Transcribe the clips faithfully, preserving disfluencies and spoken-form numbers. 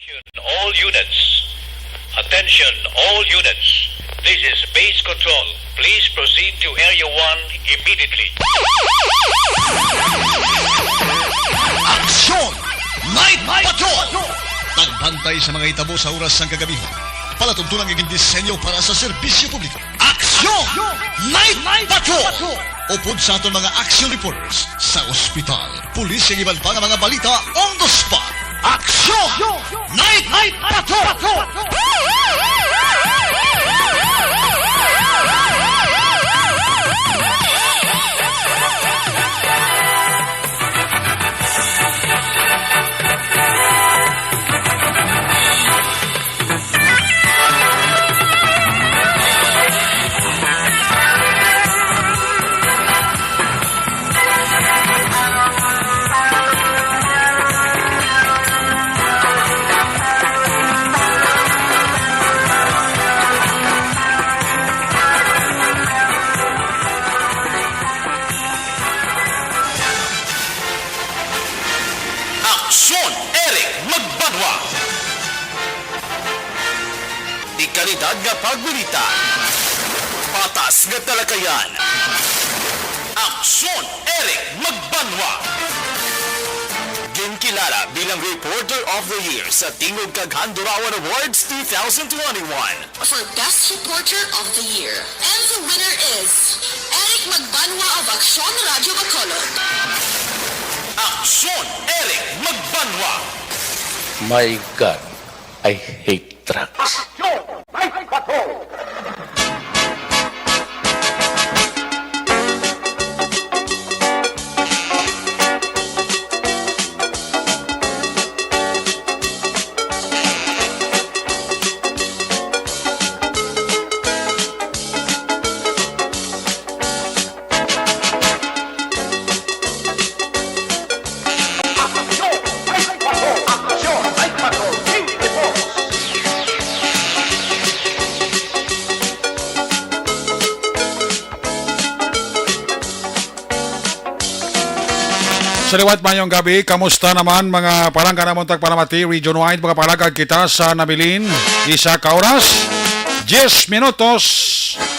All units. Attention, all units. This is base control. Please proceed to Area one immediately. Aksyon! Night Patrol! Pagbantay sa mga hitabo sa oras sang kagabi. Palatuntunan nga gindisenyo para sa serbisyo publiko. Aksyon! Night Patrol! Upod sa aton mga action reporters sa ospital, pulis, kag iban pa nga mga balita on the spot. Aksyon! Night Patrol! Aksyon, Eric Magbanwa. Dekalidad nga pagbalita. Patas nga talakayan. Aksyon, Eric Magbanwa. Ginkilala bilang Reporter of the Year sa Tingog kag Handurawan Awards two thousand twenty-one. For Best Reporter of the Year. And the winner is Eric Magbanwa of Aksyon Radyo Bacolod. Aksyon, Eric Magbanwa. My God, I hate trucks. Aksyon! May bato! Sa liwat, mayong gabi. Kamusta naman, mga palangga namon tagpalamati, region wide? Mga palagad kita sa nabilin, isa ka oras, diez minutos.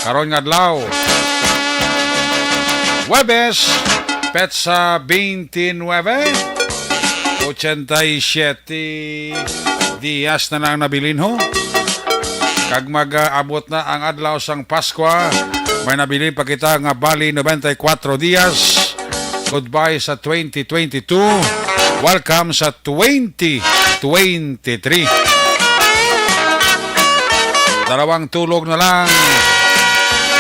Karon nga adlaw, Huwebes, petsa twenty-nine, ochenta y siete dias na lang nabilin, ho. Kag mag-abot na ang adlaw sang Paskwa, may nabilin pa kita nga bali noventa y cuatro dias. Goodbye sa twenty twenty-two. Welcome sa twenty twenty-three. Dalawang tulog na lang.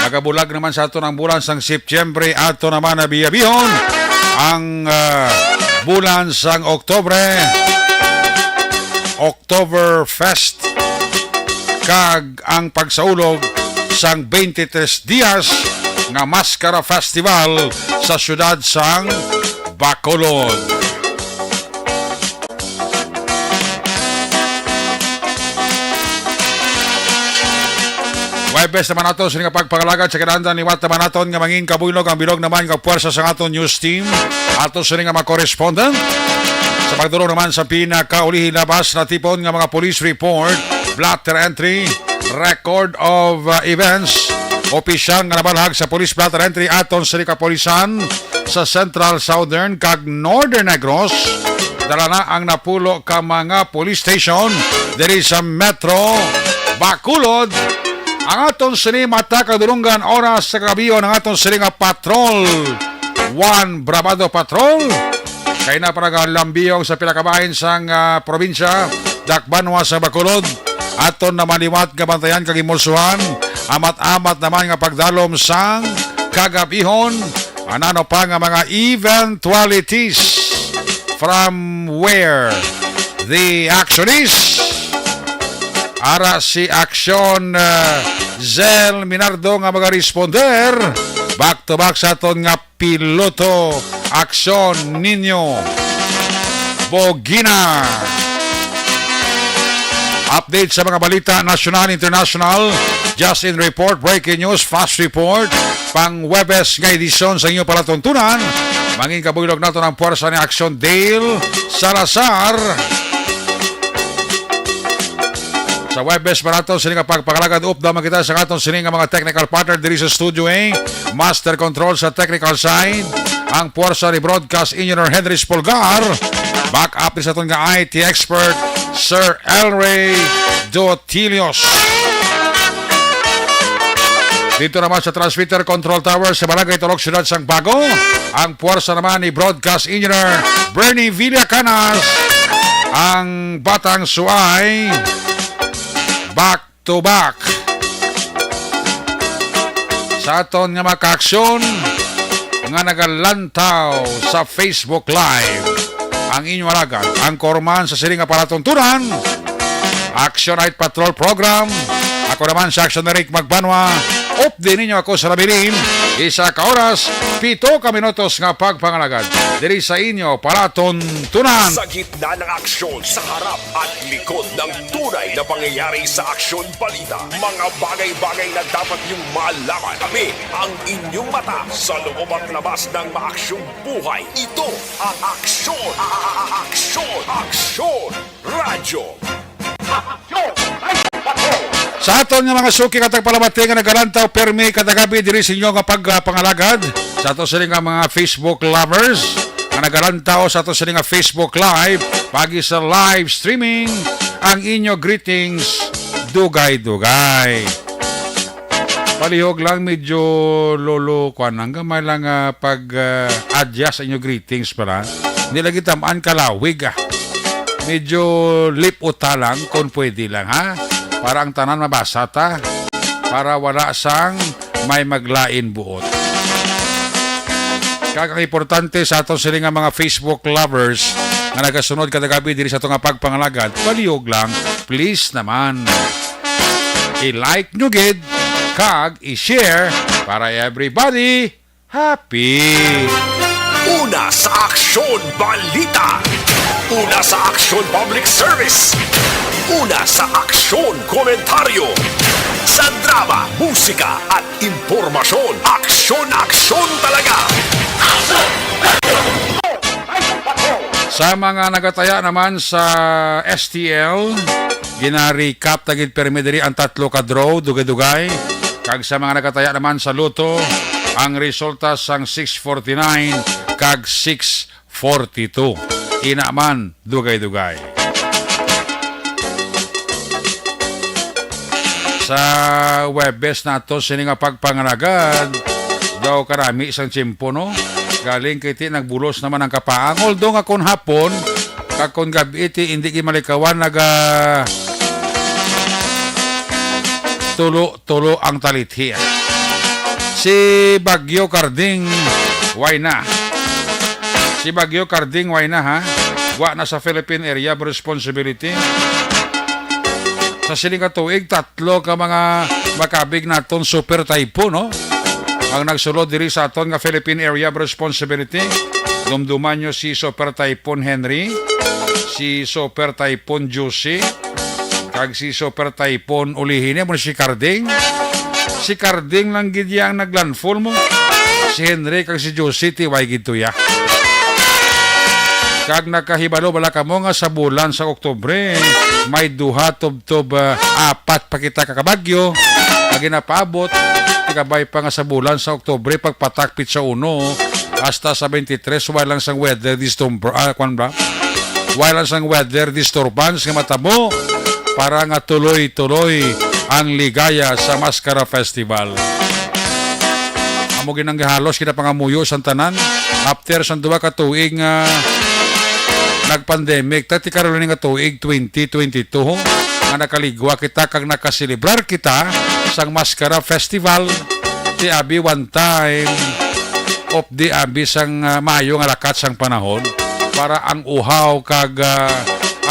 Magabulag naman sa aton ang bulan sang Setyembre. Ato naman na biyabihon ang, ah, bulan sang Oktobre. Oktoberfest kag ang pagsaulog sang twenty-three dias nga Maskara Festival sa siyudad sang Bacolod. Huwebes naman nato sini nga pagpangalagad sa kinahanglan. Liwat naman naton nga mangin kabuylog ang bilog naman nga puwersa sa aton news team. Ato sini nga mga correspondent sa pagdulong naman sa pinakaulihi labas na tipon nga mga police report, blotter entry, record of, uh, events, opisyal nga nabalhag sa police blotter entry aton sini kapulisan sa Central, Southern, kag Northern Negros. Dala na ang napulo ka mga police station diri sa Metro Bacolod. Ang aton sini mata kadulungan oras sa kagabion, ang aton sini nga patrol, One Bravado Patrol. Kay na para galambiyong sa pila ka bahin sang, ah, probinsya, dakbanwa sa Bacolod. Aton naman liwat nga bantayan kag imulsuhan. Amat-amat naman nga pagdalom sang kagabihon. Anano pa nga mga eventualities from where the action is. Ara si Aksyon, uh, Zel Minardo nga magaresponder back to back sa aton nga piloto, Aksyon Nino Bogina. Update sa mga balita nasyonal, international, just in report, breaking news, fast report, pang Huwebes nga edisyon sa inyo palatuntunan. Mangin kabuylog nato ang puwersa ni Aksyon Dale Salazar. Sa Webes pa nato sini nga pagpangalagad, upda man kita sa aton sini nga mga technical partner diri sa Studio A. Master Control sa technical side, ang puwersa ni Broadcast Engineer Henry Spolgar. Back up ni sa aton nga I T expert, Sir Elray Dotilios. Dito naman sa Transmitter Control Tower sa Barangay Tolok, Siyudad sang Bago, ang puwersa naman ni Broadcast Engineer Bernie Villacanas, ang Batang Suay. Back to back. Sa aton nga mga kaaksyon nga nagalantaw sa Facebook Live, ang inyo alagad, ang korman sa sini nga palatuntunan, Action Night Patrol Program. Ako naman si Action Eric Magbanwa. Updi ninyo ako sa labilin, isa ka oras, pito ka minutos nga pagpangalagad diri sa inyo palatuntunan. Sa gitna ng aksyon, sa harap at likod ng tunay na pangyayari sa Aksyon Balita, mga bagay-bagay na dapat niyong malaman. Kami ang inyong mata sa loob at labas ng maaksyong buhay. Ito ang Aksyon, a-, a-, a-, Aksyon, Aksyon Radyo. Sa aton nga mga suki kag tagpalamati nga nagalantaw permi kada gabi diri sa inyo nga pagpangalagad, sa ato sini nga mga Facebook lovers nga nagalantaw sa ato sini nga Facebook Live, pagi sa live streaming, ang inyo greetings, dugay-dugay. Palihog lang, medyo lolo, kuwan lang, gamay lang, ah, pag, ah, adjust sa inyo greetings pala. Hindi lagi tamaan kalawig, ah. Medyo liputa lang, kung pwede lang, ha? Para ang tanan mabasa ta. Para wala sang may maglain buot. Kag ang importante sa aton sini nga mga Facebook lovers nga nagasunod kada gabi diri sa ato nga pagpangalagad, palihog lang, please naman. I-like nyo gid, kag i-share para everybody happy. Una sa Aksyon Balita. Una sa Aksyon Public Service. Una sa Aksyon Komentaryo. Sa drama, musika, at impormasyon, aksyon, aksyon talaga. Sa mga nagataya naman sa S T L, gina-recap ta gid permi diri ang tatlo ka draw, dugay-dugay. Kag sa mga nagataya naman sa Lotto, ang resulta sang six forty-nine kag six forty-two. Ina man, dugay-dugay. Sa Huwebes nato sini nga pagpangalagad, daw karami sang tiyempo, no? Galing kay ti nagbulos naman ang kapaang. Although nga kon hapon, kag kon gab-i ti hindi gid malikawan naga tulo-tulo ang talithi. Si Bagyo Carding, why na? Si Bagyo Carding, why na, ha? Wa na sa Philippine Area of Responsibility. Sa siling ka tuig, tatlo ka mga makabig naton super typhoon, no? Ang nagsulod diri sa aton nga Philippine Area of Responsibility. Dumduman nyo si Super Typhoon Henry, si Super Typhoon Juicy, kag si Super Typhoon Ulihi. Ni mo si Carding. Si Carding lang gid ya ang naglandfall mo. Si Henry kag si Josie, ti way gid to ya. Kag nakahibalo bala kamo nga sa bulan sa Oktubre, may duha tubtob, ah, apat pa kita ka kabagyo nga ginapaabot. Tikabay pa nga sa bulan sa Oktubre, pagpatak pitsa uno hasta sa twenty-three, wala lang sang weather disturb-, ah, kwan ba? Wala lang sang weather disturbance nga matabo para nga tuloy-tuloy ang ligaya sa Mascara Festival. Amo gid ang gihalos ginapangamuyo sang tanan after sang duha ka tuig nga nag-pandemic. Ta ti karon nga tuig, twenty twenty-two, nga nakaligwa kita kag nakaselebrar kita sang Mascara Festival. Ti abi one time of the abi sang, ah, maayo nga lakat sang panahon para ang uhaw kag, ah,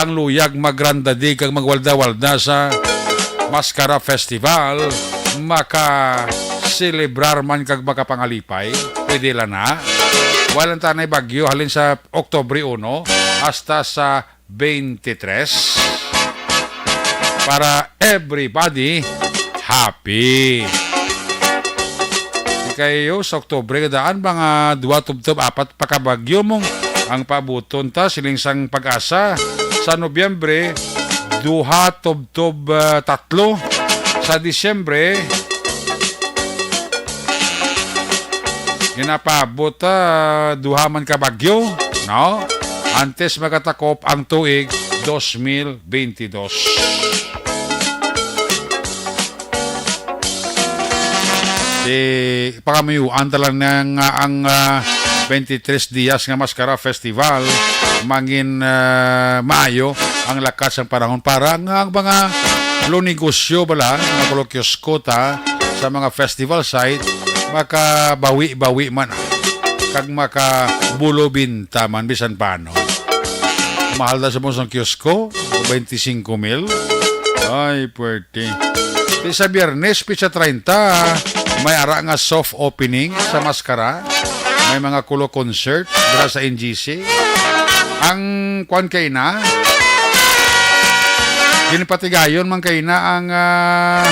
ang luyag magrandadi kag magwalda-walda sa Mascara Festival, makaselebrar man kag makapangalipay. Pwede lang na. Walang tanay bagyo halin sa Oktubre uno hasta sa twenty-three para everybody happy. Di kayo sa Oktubre, daan mga duwa tubtob, apat pa ka bagyo mong ang paabuton ta, siling sang PAGASA. Sa Nobyembre, duha tubtob, ah, tatlo sa Disyembre. Ginapaabot, ah, duha man ka bagyo, no? Antes magatakop ang tuig dos mil bentidós. Di, pangamayuan ta lang na nga ang, ah, twenty-three Dias nga Maskara Festival, mangin, ah, maayo ang lakat sang panahon para nga ang mga lunegosyo bala, mga kulo kiosko ta sa mga festival site, makabawi-bawi man kag makabulobinta man bisan paano. Mahal na sa mong kiosko, twenty-five mil. Ay, puwerte. Di sa Biyernes, pitsa treinta, may ara nga soft opening sa Maskara. May mga kulo concert dira sa N G C. Ang kwan kay na, ginpatigayon man kay na ang, ah,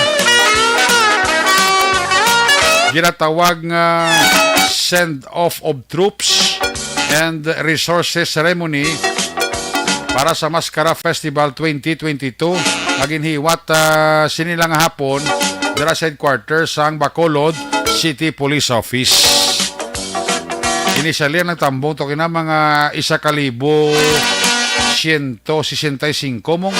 ginatawag nga send off of troops and resources ceremony para sa Maskara Festival twenty twenty-two nga ginhiwat, ah, sini lang hapon dira sa headquarters sang Bacolod City Police Office. Initially, ang nagtambong to kina mga isa ka libo siyento sesenta y singko mong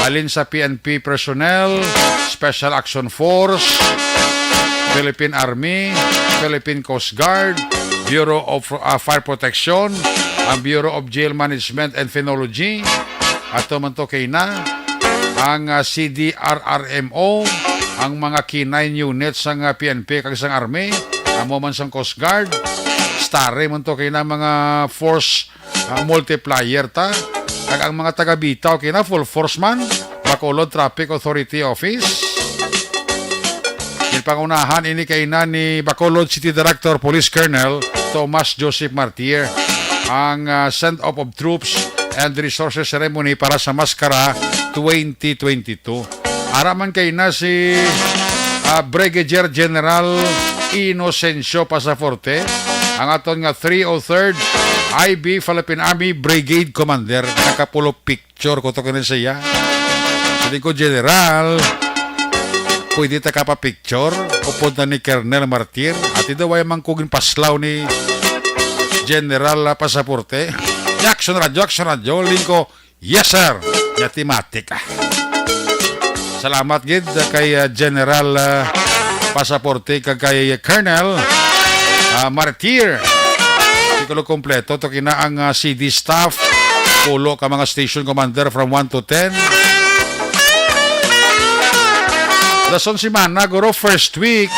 alin sa P N P personnel, Special Action Force, Philippine Army, Philippine Coast Guard, Bureau of, ah, Fire Protection, ang Bureau of Jail Management and Phenology, ato man to kay na ang, ah, C D R R M O, ang mga K nine units sang, ah, P N P kag sang Army, amo man sang Coast Guard, stare man to kay na mga force, ah, multiplier ta, kag ang mga taga Bitaw kay na full force man, Bacolod Traffic Authority Office. Ginpangunahan ini kay na ni Bacolod City Director Police Colonel Thomas Joseph Martir ang, ah, send off of troops and resources ceremony para sa Maskara twenty twenty-two. Ara man kay na si, ah, Brigadier General Inocencio Pasaforte, ang aton nga three oh third I B Philippine Army Brigade Commander. Nakapulo picture ko to kini siya. Sabi ko, "General, pwede ta ka pa picture?" Upod na ni Colonel Martir. Ati daw ay man ko ginpaslaw ni General, ah, Pasaporte. Action radyo, action radyo. Lingko, "Yes, sir." Yati matik, ah. Salamat gid kay, ah, General, ah, Pasaporte kag kay Colonel, ah, Martir. Titulo kompleto to kina ang, ah, C D staff, pulo ka mga station commander from one to ten. Dason semana, guro, first week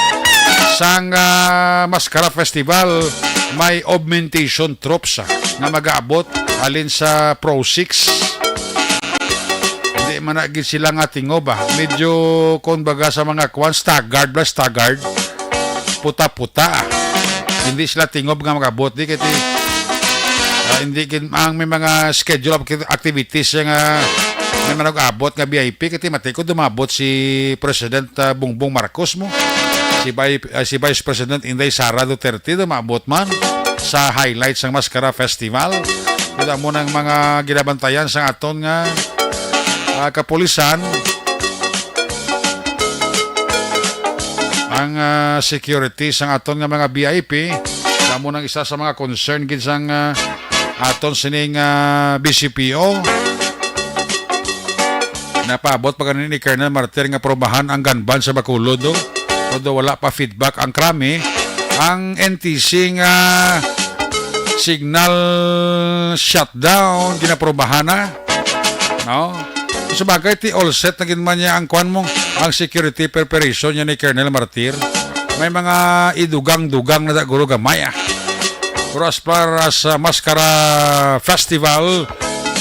sang, ah, Maskara Festival, may augmentation troops, ah, nga mag-aabot halin sa Pro Six. Hindi man na gid sila nga tingob, ah. Medyo, kung baga sa mga kwan, staggered ba, staggered. Puta-puta, ah. Hindi sila tingob nga mag-abot. Di kay ti-, ah, hindi gid, ang may mga schedule of activities nga may mga nag-abot nga V I P. Kay ti matikod, dumabot si President, ah, Bongbong Marcos mo. Si Vi-, ah, si Vice President Inday Sara Duterte, dumabot man sa highlights sang Maskara Festival. Kita mo ng mga ginabantayan sa aton nga, ah, kapulisan. Ang, ah, security sang aton nga mga V I P, amo nang isa sa mga concern gid sang, ah, aton sining, ah, B C P O. Napaabot pa ganin ni Colonel Martir nga probahan ang gun ban sa Bacolod, oh. Although wala pa feedback ang krami, ang N T C nga signal shutdown ginaprobahan na. No? Sa bagay, ti all set na gid man niya ang kwan mo, ang security preparation niya ni Colonel Martir. May mga idugang-dugang na da guro gamay, ah. Pero as far as, ah, Maskara Festival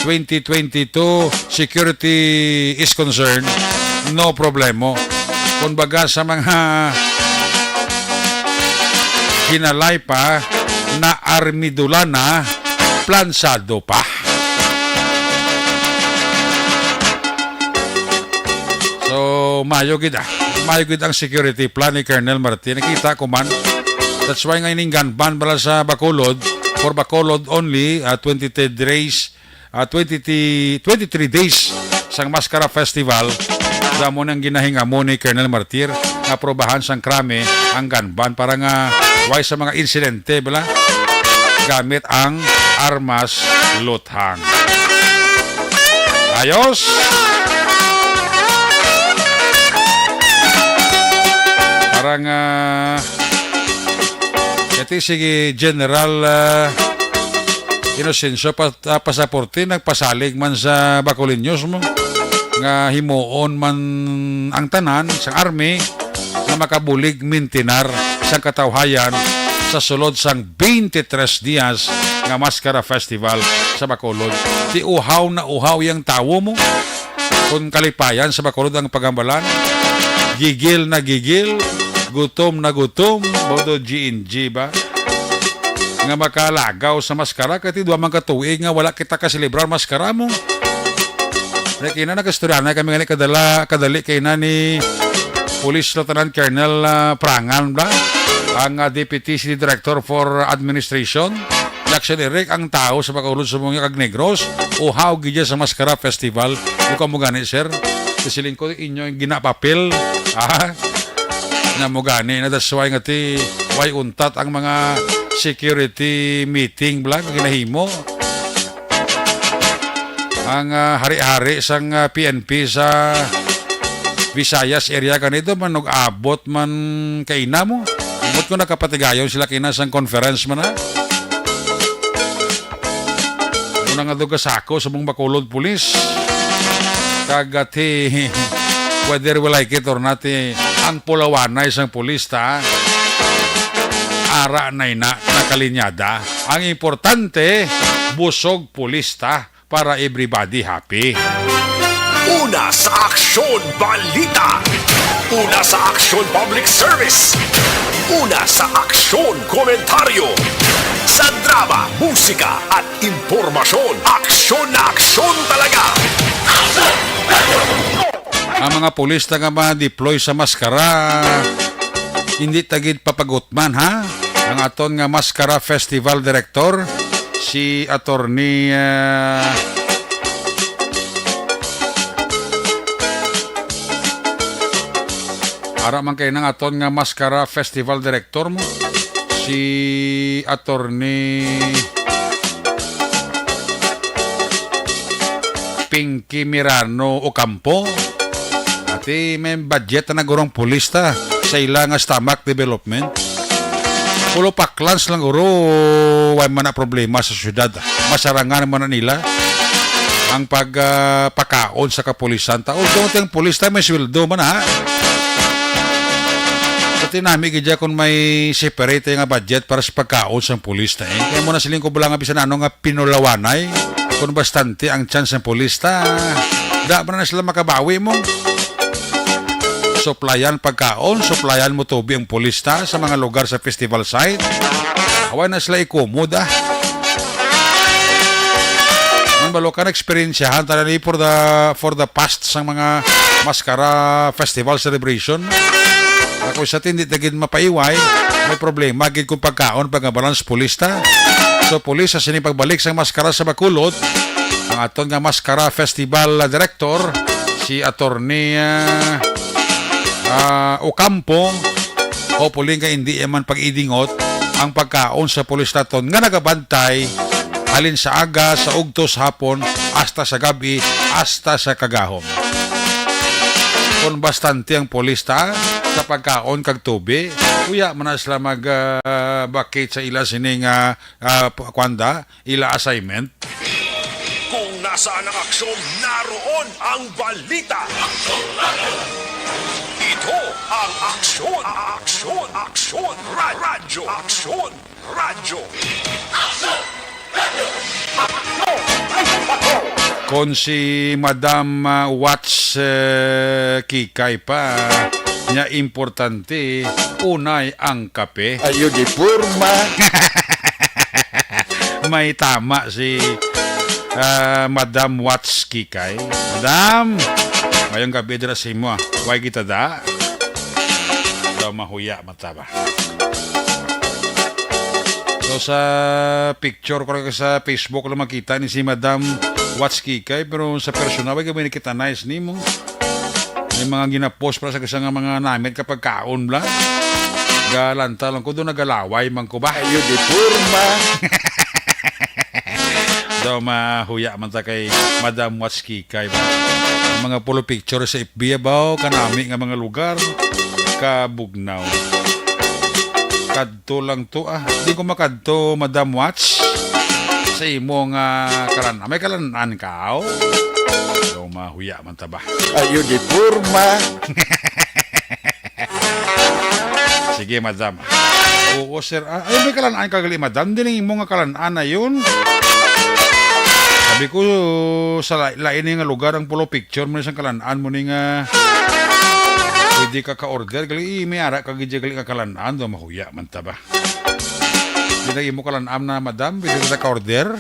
twenty twenty-two security is concerned, no problemo. Kung baga sa mga hinalay pa, na armidula na, plansado pa. So, mayo gid, ah. Mayo gid ang security plan ni Colonel Martin. Nakita ko man. That's why nga ining gun ban bala sa Bacolod, for Bacolod only, ah, twenty-three days, ah, twenty, twenty-three days sang Maskara Festival, amo nang ginahinamo ni Colonel Martir nga aprobahan sang krami ang gun ban para nga way sa mga insidente, bala, gamit ang armas luthang. Ayos! Parang, ah, kati sige General, ah, Inocencio pa, ah, Pasaporte nagpasalig man sa Bacolod News mo nga himuon man ang tanan sang army nga makabulig mintinar sang katawhayan sa sulod sang twenty-three dias nga Maskara Festival sa Bacolod. Ti uhaw na uhaw yang tawo mo. Kung kalipayan sa Bacolod ang pagambalan, gigil na gigil, gutom na gutom, bodo G N G ba? Nga makalagaw sa maskara, kay ti duha man ka tuig nga wala kita kaselebrar maskara mo. Kay na nagaistorya na kami gani kadala, kadali kay na ni Police Lieutenant Colonel, ah, Prangan ba? Ang, ah, Deputy City Director for Administration. Jackson Eric, ang tawo sa Bacolod, Sumangyo kag Negros, uhaw gid sa Maskara Festival. Di ko mo gani, sir. Kasiling ko inyo yung ginapapil. Ah? Na mo gani na, that's why nga ti way untat ang mga security meeting bla nga ginahimo. Ang, ah, hari-hari sang, ah, P N P sa Visayas area kanito man, nag-abot man kaina mo. Ambot ko nakapatigayon sila kaina sang conference man, ha? Muna nga doon kasako sa mong Bacolod Police. Kagati, whether we like it or not, eh, ang pulawanay sang pulis ta, ara na ina, nakalinyada. Ang importante, busog pulis ta para everybody happy. Una sa aksyon, balita. Una sa aksyon, public service. Una sa aksyon, komentaryo. Sa drama, musika, at impormasyon, aksyon na aksyon talaga. Ang mga pulis na nga ma-deploy sa Maskara, hindi ta gid papagutman, ha? Ang aton nga Maskara Festival Director, si Attorney, ah, ara man kay nang aton nga Maskara Festival Director mo, si Attorney Pinky Mirano Ocampo. Ati may budget na gurong pulis ta sa ila nga stomach development. Pulo paklans lang guro, way man na problema sa syudad. Masarangan man na nila ang pag, ah, pakaon sa kapulisan. Taon-taon tayong pulis tayo, may sweldo man, ha? Pati nami gid kung may separate nga budget para sa pagkaon sang pulis ta, eh. Kaya mo na siling ko bala nga bisan ano nga pinulawanay, kung bastante ang chance ng pulis ta, da man na sila makabawi mo. Suplayan pagkaon, suplayan mo tubi ang pulis ta sa mga lugar sa festival site. Awa na sila ikumod, ah. Man balo ka na eksperyensyahan tala ni for the, for the past sang mga Maskara Festival Celebration. Ako sa tindi ta gid mapaiway, may problema gid kung pagkaon pag balance pulis ta. So, pulis, sa sini pagbalik sang Maskara sa Bacolod, ang aton nga Maskara Festival, ah, Director, si Attorney, ah, ah, Ocampo, hopefully nga hindi man pag-idingot ang pagkaon sa pulis naton nga nagabantay halin sa aga, sa ugtos, hapon, hasta sa gabi, hasta sa kagahom. Kung bastante ang pulis ta sa pagkaon kag tubi, uya man na sila mag, ah, bakit sa ila sining, ah, ah, p-, kwanda, ila assignment. Kung nasaan ang aksyon, naroon ang balita. Ito ang Aksyon, Aksyon, Aksyon, Ra-, Radyo, Aksyon, Radyo. Kon si Madam, ah, Watts, eh, Kikay pa, nya importante, unay ang kape. Ayo di porma. May tama si, ah, Madam Watts Kikay. Madam, mayong gabi dira sa imo, ah. Way kita da? Daw mahuya man ta ba? So, sa picture ko sa Facebook lang makita ni si Madam Watch Kikay, pero sa personal, way kami nakita nice nimo. May mga ginapost para sa isa nga mga namit kapag kaon bla. Galanta lang ko doon, nagalaway man ko ba? Ayo di forma. Daw mahuya man ta kay Madam Watch Kikay ba? Ang mga pulo picture sa F B, abaw, kanami nga mga lugar, kabugnaw. Kadto lang to, ah. Di ko makadto, Madam Watch, sa imo nga kalan-, may kalan-an ka, aw? Daw mahuya man ta ba? Ayo di forma. Sige, madam. Oo, sir. Ah, ay, may kalan-an ka gali, madam. Di lang imo nga kalan-an na yun. Sabi ko, sa la-, lain ni nga lugar ang pulo picture mo ni sang kalan-an mo ni nga pwede ka ka-order. Gali, eh, may ara ka gid gali nga kalan-an. Do mahuya man ta ba? Di na imo kalan-an na, madam. Pwede ka ka-order.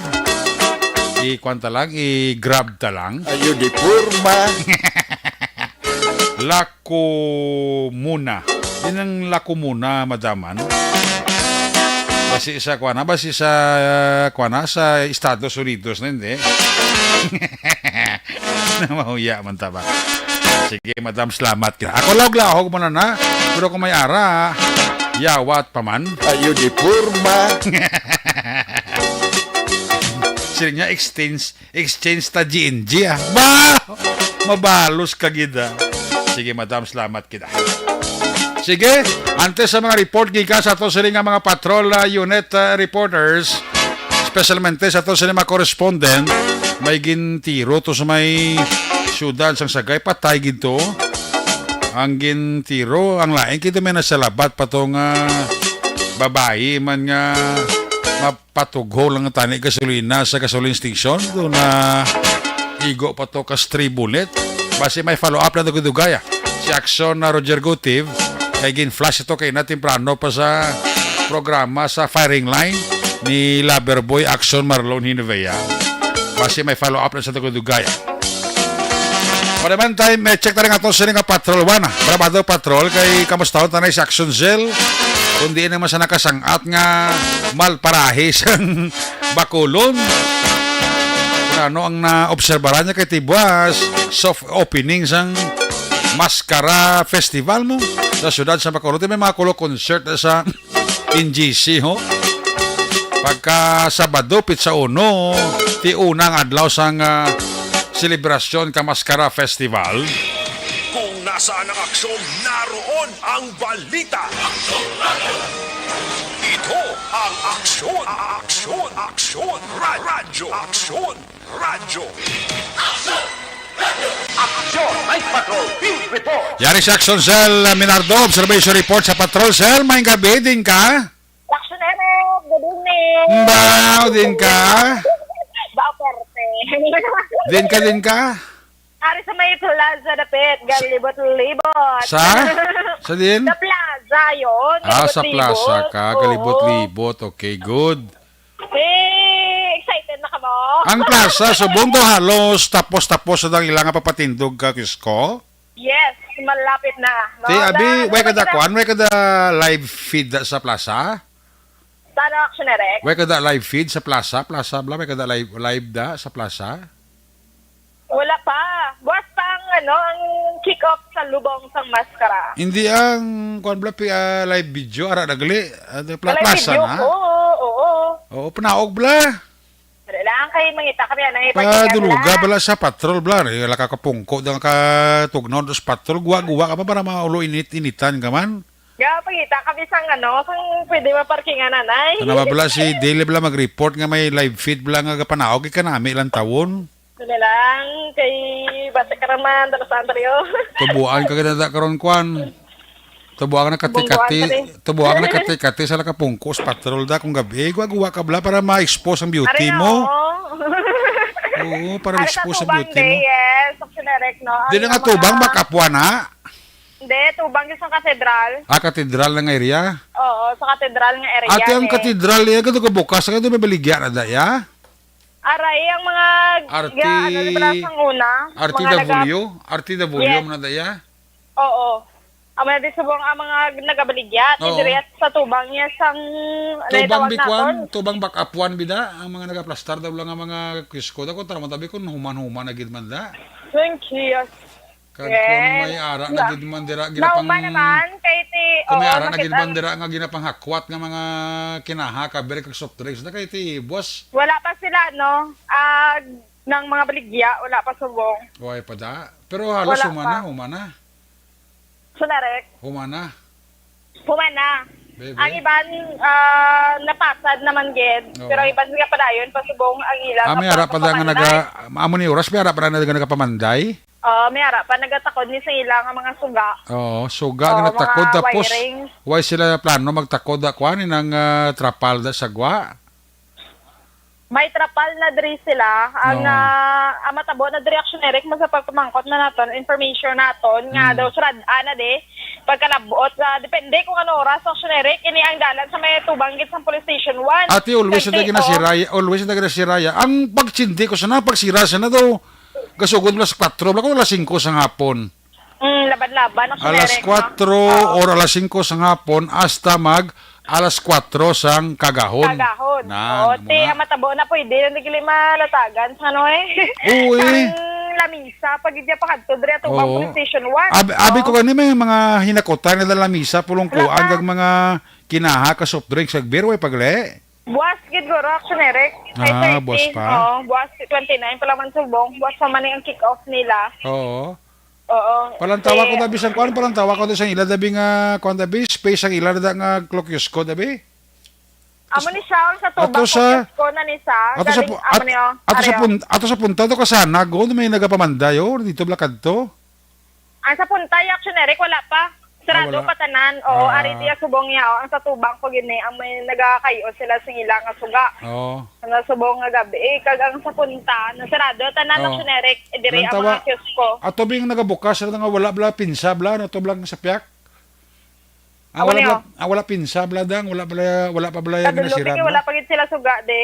I-kwan ta lang, i-grab ta lang. Ayo di forma. Lako muna. Di nang lako muna, madaman. Basi sa, kuwan na, basi sa, kuwan na, sa Estados Unidos na, hindi. Na mahuya man ta ba? Sige, madam, salamat ka. Ako, lahog-lahog mo na na. Pero kung may ara, yawat pa man. Ayo di forma. Sila niya, exchange, exchange ta G N G, ah. Ba! Mabalos ka gid, ah. Sige, madam, salamat kita. Sige, antes sa mga report gikan sa ato sini nga mga patrol, ah, unit, ah, reporters, especialmente sa ato sini mga correspondent, may gintiro to sa may syudad sang Sagay, patay gid to. Ang gintiro, ang lain kay may nasalabat pa to nga babayi man nga mapatugho lang tani gasolina sa gasoline station. Do na igo pa to ka stray bullet. Basi may follow up na dugay-dugay, ah. Si Action na Roger Gutiv, kay gin-flash ito kay na temprano pa sa programa sa firing line ni Loverboy Action Marlon Hinivea. Basi may follow up na sa dugay-dugay, ah. For the meantime, eh, check ta rin ato sini nga patrol one, ah. Brabado Patrol, kay kamustahon ta na si Action Cell. Kung diin naman sa nakasangat nga malparahi sang Bacolod. Kung ano ang naobserbaran niya kay tibuas, soft opening sang Maskara Festival mo sa siyudad sa Bacolod. May mga kulo concert sa N G C, ho. Pagka Sabado, Pitsa Uno, ti unang adlaw sang, ah, selebrasyon ka Maskara Festival. Kung nasaan ang aksyon, naroon ang balita. Ito ang Aksyon, Aksyon, Aksyon, Ra-, Radyo, Aksyon, Radyo. Aksyon, Night Patrol, Field Report. Yari sa Action Cell, Minardo, Observation Report sa Patrol Cell. Maayong gabi, din ka? Action Eric, good evening. Mbaw, din ka? Baw, perte. Din ka, din ka? Ari sa may plaza dapit, galibot-libot. Sa? Sa din? Sa plaza yon, ah, sa galibot-libot. Plaza ka, oo. Galibot-libot. Okay, good. Eh, excited na ka ba? Ang plaza, subong daw halos tapos-tapos na ang ilang papatindog ka, Kisko? Yes, malapit na, no? Ti, abi, na, way kada na, kuan, way kada live feed da sa plaza? Sa ano, Action Eric? Way kada live feed sa plaza, plaza bla, way kada live, live da sa plaza? Wala pa. Buwas pa ang, ano, ang kick-off sa Lubong sang Maskara. Hindi ang, kuan bla, pi-, ah, live video, ara na gali. Ah, pla-, live plaza video na? Oo, oo. Oo, panaog bla. Dali lang, kay mangita kami, ano, eh, parkingan Paduluga lang. Bala sa patrol bla, eh, wala ka kapungko, dang ka tugnaw dos patrol, guwa-guwa ka pa para maulo init-initan ka man. Ya, pangita kami sang, ano, sang pwede maparkingan, anay. Ano ba bala si Dale bala mag-report nga may live feed bala nga kapanaog, ikanami lang tawon? Ano lang, kay basta ka naman, dalos Andreo. Tubuan ka gid na karon, kwan. Tubuan ka na kati-kati, Bungguan ka rin. Tubuan ka na kati-kati sa nakapungkos patrol da kung gabi. Guwa-guwa ka bala para ma-expose ang beauty Ari, mo. Oo. Oo, para Ari sa ma-expose ang tubang beauty day, mo. Yes. Sa Sinerek, no? Di Ang na nga mga tubang, makapuan na. Hindi, tubang yung sa katedral. Ah, katedral nga area? Oo, sa katedral nga area, Ate, ang eh. Katedral, eh, ganito ka bukas, ganito may baligya na da, ya? Aray, ang mga, Arti-, ya, ano, di ba, sang una? Mga naga- R T W? R T W Yes. Mo na da, ya? Oo. Amo na di subong ang mga nagabaligya, ti Oo. diri sa tubang niya sang Tubang natawag bikwan, naton. Tubang bakapuan bida, ang mga nagaplastar daw lang ang mga kisko. Dako, tara mo tabi kung human-human na gid man da. Thank you. Kag Yes. kung may ara na Na- gid man dira, Nauma ginapang-, naman, kay ti, kung may oo, ara na gid makita- man dira nga ginapanghakwat nga mga kinaha, kaber kag soft drinks na kay ti, buwas. Wala pa sila, no? Ah, ng mga baligya, wala pa subong. Way pa da. Pero halos Wala human pa. na, human na. Sunarek. Human na. Human na. Bebe. Ang iban, ah, napasad naman gid. Oo. Pero ang iban nga padayon, pasubong ang ilang Ah, may ara pa da nga pagpapanday. naga-, amo ni oras, may ara pa na nga nagapamanday? Oo, may ara pa nagatakod ni sa ila nga mga suga. Oo, suga Oo, nga natakod, mga tapos wirings. Why sila plano magtakod da kuan nang, ah, trapal da sa gwa? May trapal na diri sila. Ang, Oo. ah, ang matabo na diri, Action Eric, mo sa pagpamangkot na naton, information naton, nga Mm. daw sarad-an na di, pagkalabot, ah, depende kung ano oras, Action Eric, ini ang dalan sa may tubang gid sa Police Station one. Ati, always Kag na ti-, ginasiraya, always na ginasiraya. Ang pagtsindi ko sana, pagsira sana daw, gasugod mo alas kwatro, bala ko alas singko sa hapon. Mm, laban-laban ang Alas sinerek, no? kwatro Oo. or alas singko sa hapon hasta mag alas kwatro sang kagahon. Kagahon. Nan, Oo, amo te, na. Ang matabo na pwede na nagili malatagan sa ano eh. Oo, eh. Ang lamisa, pag idya pa kadto, diri ato ba Oo. Police Station one? Abi, abi ko Oo. gani may mga hinakutan nila lamisa, pulong Wala kuan, pa. kag mga kinaha ka soft drinks, kag beer, way pagle. Buwas gid guro, Action Eric. Ay, Ah, thirty. Buwas pa. Oo, buwas twenty-nine pa lang man subong. Buwas pa man ang kick-off nila. Oo. Oo. Palantawa ko Eh, dabi sang kuan, palantawa ko dabi sang ila dabi nga kuan dabi, space ang ila da nga Clo Kiosco dabi. Amo ni siya, ang sa Ato tubang sa, ko, Kiosco na ni siya. ato sa Galing, pu-, amo at-, ni, oh, ato sa Ario. pun-, ato sa punta to kasana, go, may nagapamanday, oh, dito bala kadto. Ang sa punta, Action Eric, wala pa. Sarado Ah, wala. pa tanan. Oo, Ah. ari diya subong niya, oh. Ang sa tubang ko gini, ang may nagakayo sila sa ila nga suga. Oo. Ang sa subong nga gabi, eh, kag ang sa punta, nasarado tanan, Oo. Action Eric. Eh, diri ang Lantawa, mga kiosco. Ato bing nagabukas, sila nga wala bala pinsa bala, no, to bala sa piyak. Ang Ako wala niyo. bala, ang wala pinsa bala dang, wala bala, wala pa bala yung Kadulog, ginasira, eh, no? Wala pa gid sila suga, de.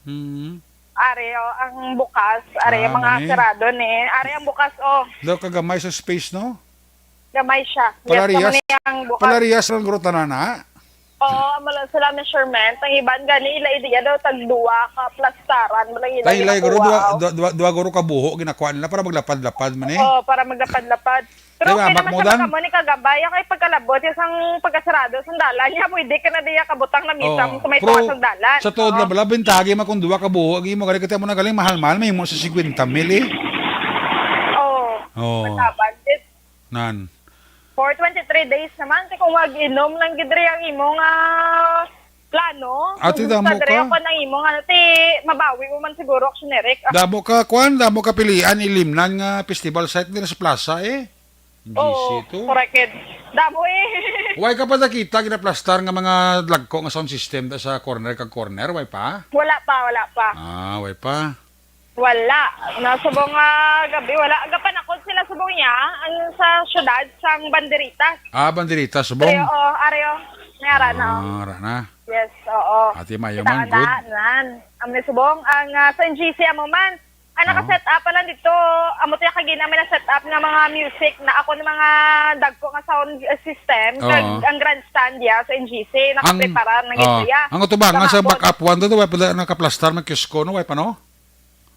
Hmm. Ari, oh, ang bukas. Ari, Ah, ang mga mani. sarado ni. Ari ang bukas, oh. Daw kagamay sa space, no? Gamay siya. Yes, Palariyas, kamo ni ang bukas. Palariyas lang guro tanan, ha? Oo, amo lang sila measurement. Ang iban gani, ila ideya daw, tag duwa ka plastaran. Wala ila Tay, ilay, guro, ginakuha, duwa, oh. duwa, duwa, duwa guro ka buho, ginakuha nila para maglapad-lapad man eh. Oo, para maglapad-lapad. Pero Di ba, okay naman makmo siya, dan? Makamo ni kagabay. Ang ay pagkalabot, yung sang pagkasarado, sang dalan niya, pwede ka na diya kabutang na misang Oo. sa may Pero, tunga sang dalan. sa tuod Oo. na bala, bintagi man kung duwa ka buho, agi mo, gani kita mo na galing, mahal-mahal, may mo sa singkwenta mil eh. Oo. Oo. Mataban. Nan. For twenty-three days naman, ti kung mag-inom lang gid diri ang imo nga plano, Ate, kung damo sa diri ka. Ako nang imo nga, ti mabawi mo man siguro, Action Eric. Ah. Damo ka, kwan, damo ka pilian, ilimnan nga festival site diri sa plaza, eh. Oo, G C to. Correct, kid. Damo, eh. Why ka pa nakita, ginaplastar nga mga lagko nga sound system da sa corner kag corner? Why pa? Wala pa, wala pa. Ah, why pa? Wala. Na subong nga gabi, wala. Gapanakod sila subong niya, ang sa syudad, sang Banderitas. Ah, Banderitas, subong? Areo, areo. May ara na, oh. Ah, ara na. Yes, oo. Ate, mayo Kita man, ka na, good. Nan. Ang may subong, ang, ah, sa N G C amo man, ang Oo. naka-set up pa lang dito, amo tiya kagina may na-set up nga mga music na ako ng mga dagko nga sound system, kag Oo. ang grandstand ya sa N G C, Ang, nakaprepara na gid oh, siya. Ang utubangan sa Kahapon. Bakapuan to, wala pa nakaplastar, may kisko, no? Wala pa, no?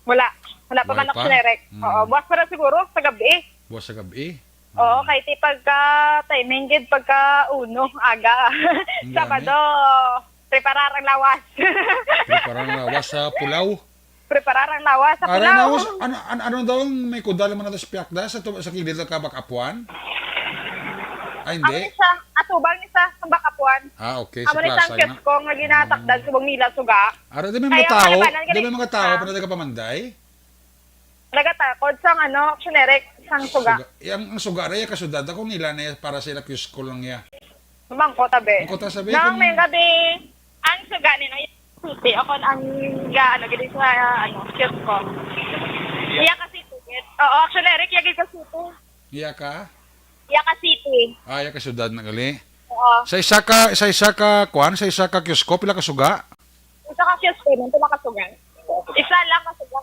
Wala. Wala pa Wala man pa? Ako sinerek. Mm. Oo, buwas pa na siguro sa gabi. Buwas sa gabi? Oo, Mm. Kay ti pagka timing gid, pagka uno, aga. Ang gani. Sabado, preparar ang lawas. Preparar ang lawas sa pulaw. Preparar ang lawas sa Ara, pulaw. Lawas, ano, ano, ano daw ang may kudal man nato sa piyakda sa tu-, sa kilid ka Bakapuan? Ay, hindi. Amo ni siya, atubang ni sa Bakapuan. Ah, okay, sa Amo ni plaza, sang no? Kiosco nga ginatakdan Mm. subong nila suga. Ara, di may mga Kaya tao, wala ba nang di may mga tao Ah. pa na nagapamanday? Nagatakod sang ano, generic, sang suga. Suga. Eh, ang, ang suga ra, iya ka syudad, ako nila na iya para sa ila kiosco lang iya. Mangko tabi. Mangko ta sabi Nang kung may gabi, ang suga ni na city, ako ang ga, ano, gini sa, ano, kiosco. Iya ka city, gid. Oo, generic, iya gid ka city. Iya ka? Iya ka city. Ah, iya ka syudad na gali. Oo. Sa isa ka, sa isa ka, kuan, sa isa ka kiosco, pila ka suga? Isa ka kiosco, man, pila ka suga? Isa lang ka suga.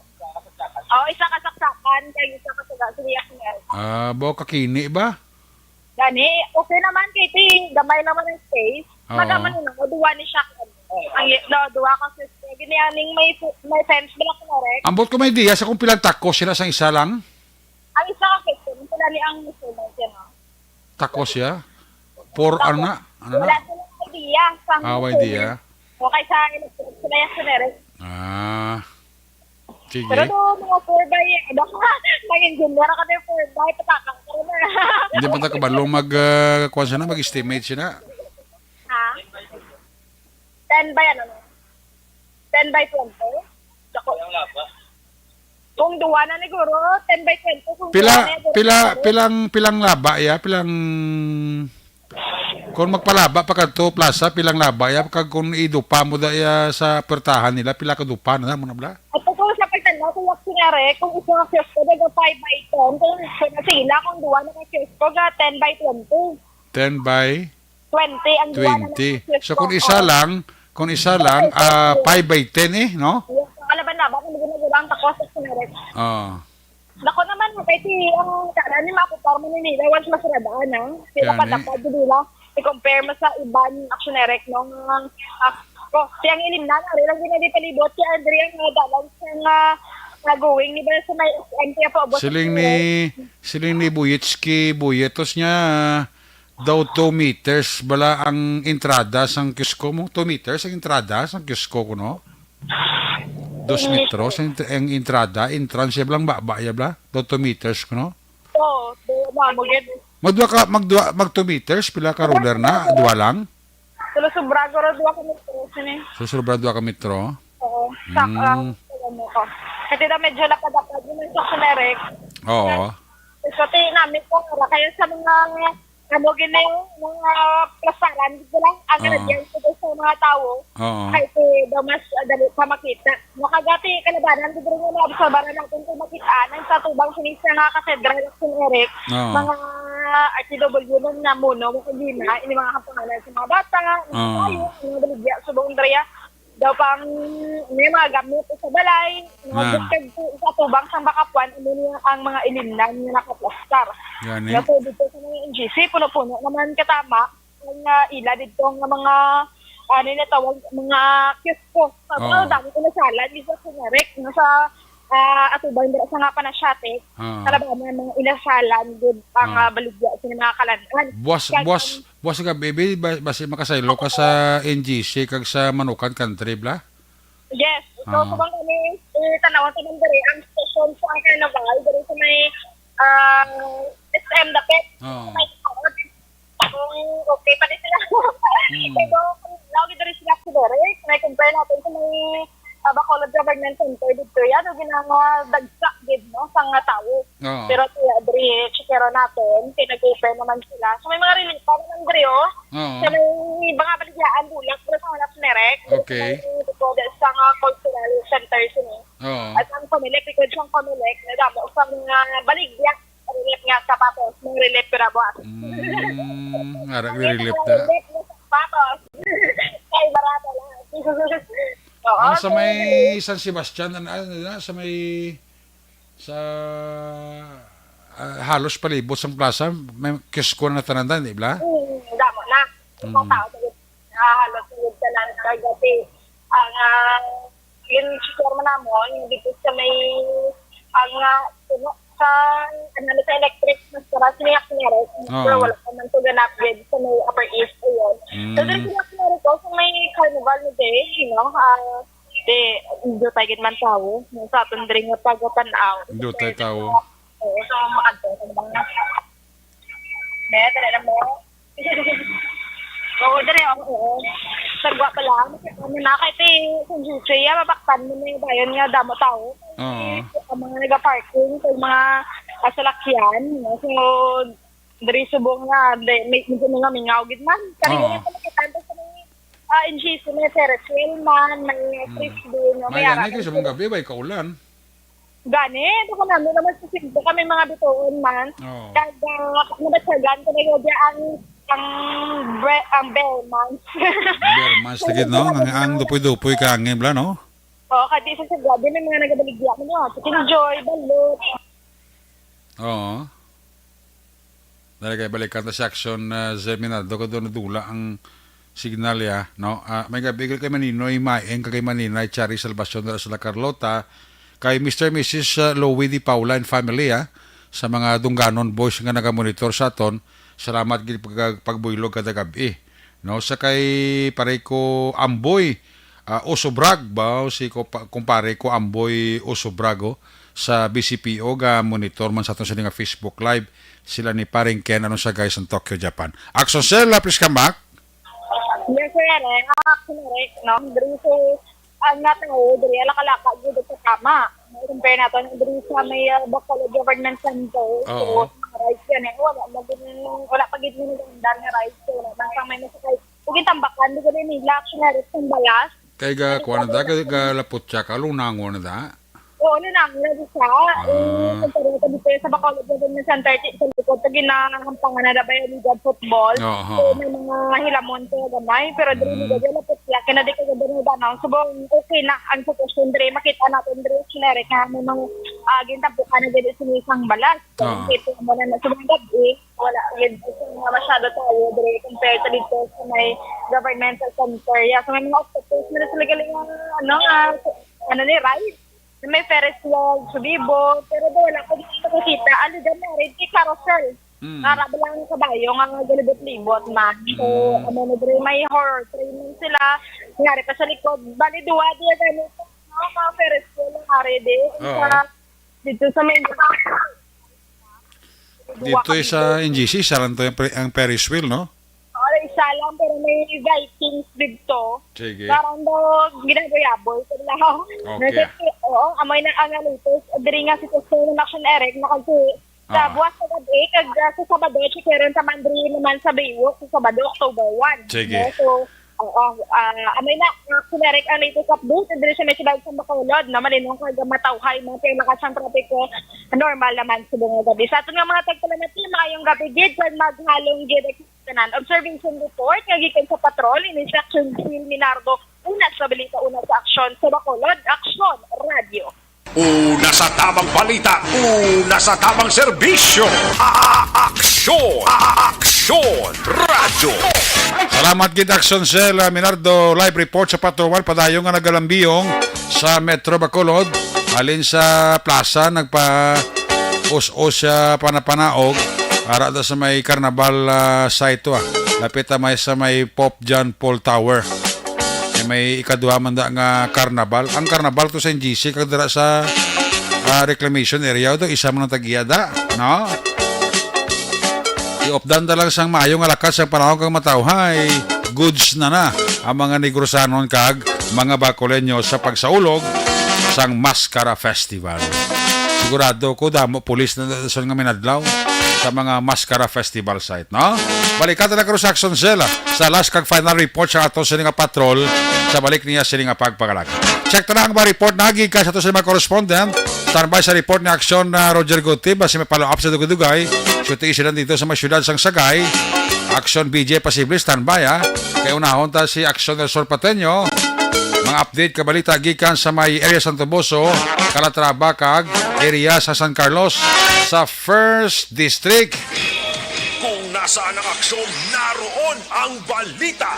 Oh, isa ka saksakan, kay isa ka suga. Sige, yes, yes. Ah, bo, kakini ba? Gani, okay naman, kay ti, gamay naman ang space. Oo. Magaman na, duwa ni siya. Ang, no, duwa ka sister. Gini aning may, may fence, bala ko na, Rex. Ambot ko may idea sa kung pilang takos sila sang isa lang? Ang isa ka sister, sila ni ang instrument, yan, oh. Takos siya? Four, ano na? Ano na? Wala silang idea. Sang Ah, may idea. Okay, sa electric, sila yung generic. Ah. Sige. Pero do, mga four by, ano ka, nag-engineer ka na yung four by, patakang ka na. Hindi pa ta kabalo mag, ah, kuwan siya na, mag-estimate siya na. Ha? Ten by ano? Ten by twenty? Dako. Kung duwa na ni guro, ten by twenty. Kung Pila, duwa na ni guro, pila, guro. pilang, pilang laba, ya? Pilang, kung magpalaba pa kadto, plaza, pilang laba, ya? Kag kung idupa mo da, ya, sa pertahan nila, pila ka dupa na, mo na bala? At kung sa pagtanaw, kung wag sinari, kung isa ka kiosko, daga five by ten. Kung sa sila, kung duwa na ka kiosko, ga ten by twenty. Ten by? Twenty ang duwa na Twenty. naka-swift So, kung ko. isa Oo. lang, kung isa lang, ah, five by ten eh, no? Yes, ang kalaban-laban, ang ginagawa ang takos at sinerik. Ah. Nako naman, kay si, ang kanan ni Mako Par Manila, once masarabaan, ha? Sila Gani. patapad, di ba? I-compare mo sa iban, action direct, no? Ang, ah, ko, siyang ilimnan, ari lang ginadi palibot, si Andre ang mga dalan, siyang, ah, ah, going, di ba, sa may S M P, pa ubos Siling ang ni, siling ni Buyetski, Buyetos niya, daw two meters bala ang entrada sang kiosko mo? Two meters ang entrada sang kiosko ko, no? Dos Two metros meters. ang, ang entrada, entrance ya bala, ang baba ya bala? Daw two meters ko, no? Oo, do, mamo gid. Magduha ka, magduha, mag two meters, pila ka ruler na? Duha lang? Tulo sobra, guro, duha ka metro, sini. So, sobra duha ka metro? Oo, sa, Mm. ang, sa ano ko. Kasi daw medyo lapad-lapad yun ang sa generic. Oo. So, ti, namin ko, ara, kaya sa mga Amo gini, mga plasaran, dito lang, ang Oo. radial ko sa mga tao. Oo. Kay ti daw mas, ah, dali pa makita. Makagati, kalabanan, dito rin yung maabsorbaran natin kung makita. Nang sa tubang sinis nga katedral, Action Eric, Oo. mga R T W nun nga muno, makagina, ini mga kapangalan sa mga bata, mga Oo. tayo, mga baligya, subong Andrea, daw pang may mga gamit sa balay, mga Ah. bukid sa, sa tubang sang Bakapuan, amo niya ang mga ilimnan nga nakaplastar. Gani. Nga pwede to sa mga N G C, puno-puno naman katama ang, ah, ila dito nga mga, ano na tawag, mga kiosko. Sa Oo. mga dami ko nasalan, isa sa Narek, nasa, ah, atubang dira sa nga Panasiatic, Oo. Kalabana, mga inasalan, gud ang, Oo. ah, baligya sa mga kalan-an. Buwas, Kag buwas, ang Buwas ka, baby, ba-, basi makasaylo ka sa N G C kag sa Manukan Country, bla? Yes. So, Ah. subong kami, eh, tanawan sa man diri, ang station sa Carnival, diri sa may, ah, S M Dapit. Oo. Sa may Kung okay pa rin sila. Hmm. Pero, kung lagi diri sila sa diri, may compare natin sa may, ah, Bacolod Government Center dito yan, o ginang, ah, dagsa gid, no, sa nga tawo. Oo. Pero kaya diri, chikero natin, pinag-open naman sila. So, may mga relief pa naman diri, oh. Oo. So, may mga baligyan, bulak, pero sa mga Merek, Okay. may record sa mga cultural center sini. Oo. At ang Comelec, record sa Comelec, nadamo sa mga baligya, relief nga sapatos, may relief, pero buhat. Mm, nga relief na. Relief nga sapatos. Kay barato lang. Oo, Ano sa so, may San Sebastian, ano, ano na, sa may Sa, ah, halos palibot sang plaza, may kiosko na tanan, di ba? Hmm, damo na. Hmm. Ang tao, ah, halos sa tanan, kay dati, ang, ah, yung store man namon, dito sa may, ang, ah, puno sa, ano, sa electric, mas para sa may Action Eric, Oo. pero wala pa man to ganap din sa may Upper East, ayun. So, Mm. dito sa Action Eric, sa may Carnival na day, you know, ah, Di, dutay gid man tawo. Sa aton diri nga pagatan-aw. Dutay tawo. Oo, so, makadto sa mga. May, dali na mo. Oo, dali, oo, oo. Sagwa pa lang. Ano na, kay ti, kung G J, ah, mabaktan mo na yung bayan nga, damo tawo. Oo. Ang mga nag-parking, sa mga, ah, salakyan, no? So, diri subong nga, di, may, medyo mga mingaw gid man. Kami Oo. yung pagkakita sa mga, ah, N G C, may Ferris wheel man, may Mm. frisbee, no? May May anay ara kay sa man mga sila. gabi, may kaulan. Gani, ito ko namin naman sa Cebu, kami mga bituon man. Oo. Kag, ah, nabatyagan ko na yun, ang, ang, bre-, ang Bear Months. Bear Months, Kaya tigid, no? Ang, ang dupoy-dupoy ka, ang bla, no? Oo, kadi sa Cebu, di may mga nagabaligya mo, no? Chicken Joy, balot. Oo. Dali kay balikan ta si Action, ah, Zeminado, kay doon nadula ang signal ya, no? Ah, may gabi kay Maninoy Maeng, kay Maninay Chari Salvacion dira sa La Carlota, kay Mister Missus, ah, Louie Di Paula and family, ah, sa mga Dungganon boys nga nagamonitor sa aton. Salamat gid pag-, pagbuylog kada gabi, no? Sa kay pare ko Amboy, ah, Usobrag ba? Si ko pa-, kumpare ko Amboy Usobrag, oh, sa B C P O, ga monitor man sa aton sini nga Facebook Live. Sila ni Paring Ken, ano sa guys, ang Tokyo, Japan. Action Cell, ah, please come back. Yes, sir. Eh, ah, correct, no? Diri sa, ang nga tawo, diri, alaka-laka, gid sa tama. Compare nato, diri sa may, ah, Bacolod Government Center. Oo. So, rights yan, eh. Wala, magin-, wala pa gid mo nagandaan nga rights. So, wala man sa may masakay. Ug yung tambakan, di gani nila, actually, rights ang balas. Kay ga, kuwan na da, kay ga laputya ka, lunangon na da. Oo, ano lang, wala di siya. Ah. Eh, pagkaroon ko dito sa Bacolod Government Center, sa likod, sa ginahampangan na Bayanihan Football. Oo. So, may mga hilamon ko gamay, pero diri Mm. ni Gabriel, lapot siya, kaya na di ko gabay na danang. So, bang okay na ang sitwasyon diri, makita natin diri, generic, nga may mga, ah, gintampukan na diri sa isang balas. So, Oo. Kita mo na na sa mga gabi, wala, yun, masyado tayo diri compared sa dito sa may governmental center. Yeah, so may mga octopus, may sila galing, ano, ah, ano ni, rice. May Ferris wheel, subibo, pero do wala ko dito nakikita. Ano dyan na, red key carousel. Mm. Para ba lang kabayo nga galibot-libot man. So, Mm. Ano na diri, may horror train man sila. Nangyari pa sa likod. Bali, duwa, duwa ganito. No, mga Ferris wheel, nangyari din. Oo. Sa, dito sa may Dito sa N G C, isa lang to yung pre-, ang Ferris wheel, no? Oo, isa lang, pero may Vikings dito. Sige. Parang daw ginagoyaboy sila. Okay. Nasa, oo, amoy na ang latest. Diri nga si Tesoro Action Eric, nakagtuo sa Ah. buwas sa gabi, kag, ah, sa Sabado, chikaron ta man diri naman sa Baywalk, sa Sabado, October one. Sige. No? So, oo, ah, amoy na, ah, generic ang latest update. Diri sa may siyudad sa Bacolod, no? Malinong kag matawhay, mga kay lakas ang trapiko. Normal naman sa mga gabi. Sa aton nga mga tagpalamati, maayong gabi gid, kag maghalong gid tanan. Observation report nga gikan sa patrol, ini si Action Phil Minardo. Una sa balita, una sa aksyon sa Bacolod, Aksyon Radio. Una sa tamang balita, una sa tamang serbisyo. A-, Aksyon, A-, Aksyon Radio. Salamat gid, Action Cell, ah, Minardo. Live report sa Patrol One, padayon nga nagalambiyong sa Metro Bacolod. Halin sa plaza, nagpa-us-us siya, panapanaog. Ara da sa may carnival, ah, site to, ah. Lapit na may sa may Pope John Paul Tower. Kay may ikaduha man da nga carnival. Ang carnival to sa N G C, kag dira sa, ah, reclamation area to, isa man ang tag-iya da, no? Iupdan ta lang sang maayo nga lakat sang panahon kag matawhay. Goods na na ang mga Negrosanon kag mga Bacoleño sa pagsaulog sang Mascara Festival. Sigurado ko, damo pulis na dason nga minadlaw sa mga Mascara Festival site, no? Balikan ta na karon sa Action Cell, ah, sa last kag final report sa ato sini nga patrol sa balik niya sini nga pagpangalagad. Check ta na ang mga report na gikan sa ato sa mga correspondent. Standby sa report ni Action na Roger Guti, basi may follow-up sa dugay-dugay. Suti sila dito sa may siyudad sang Sagay. Action B J, posible, standby, ha. Kay unahon ta si Action del Sur Pateño. Mga update, kabalita gikan sa may area Santo Boso, Calatrava, kag area sa San Carlos, sa First District. Kung nasaan ang aksyon, naroon ang balita.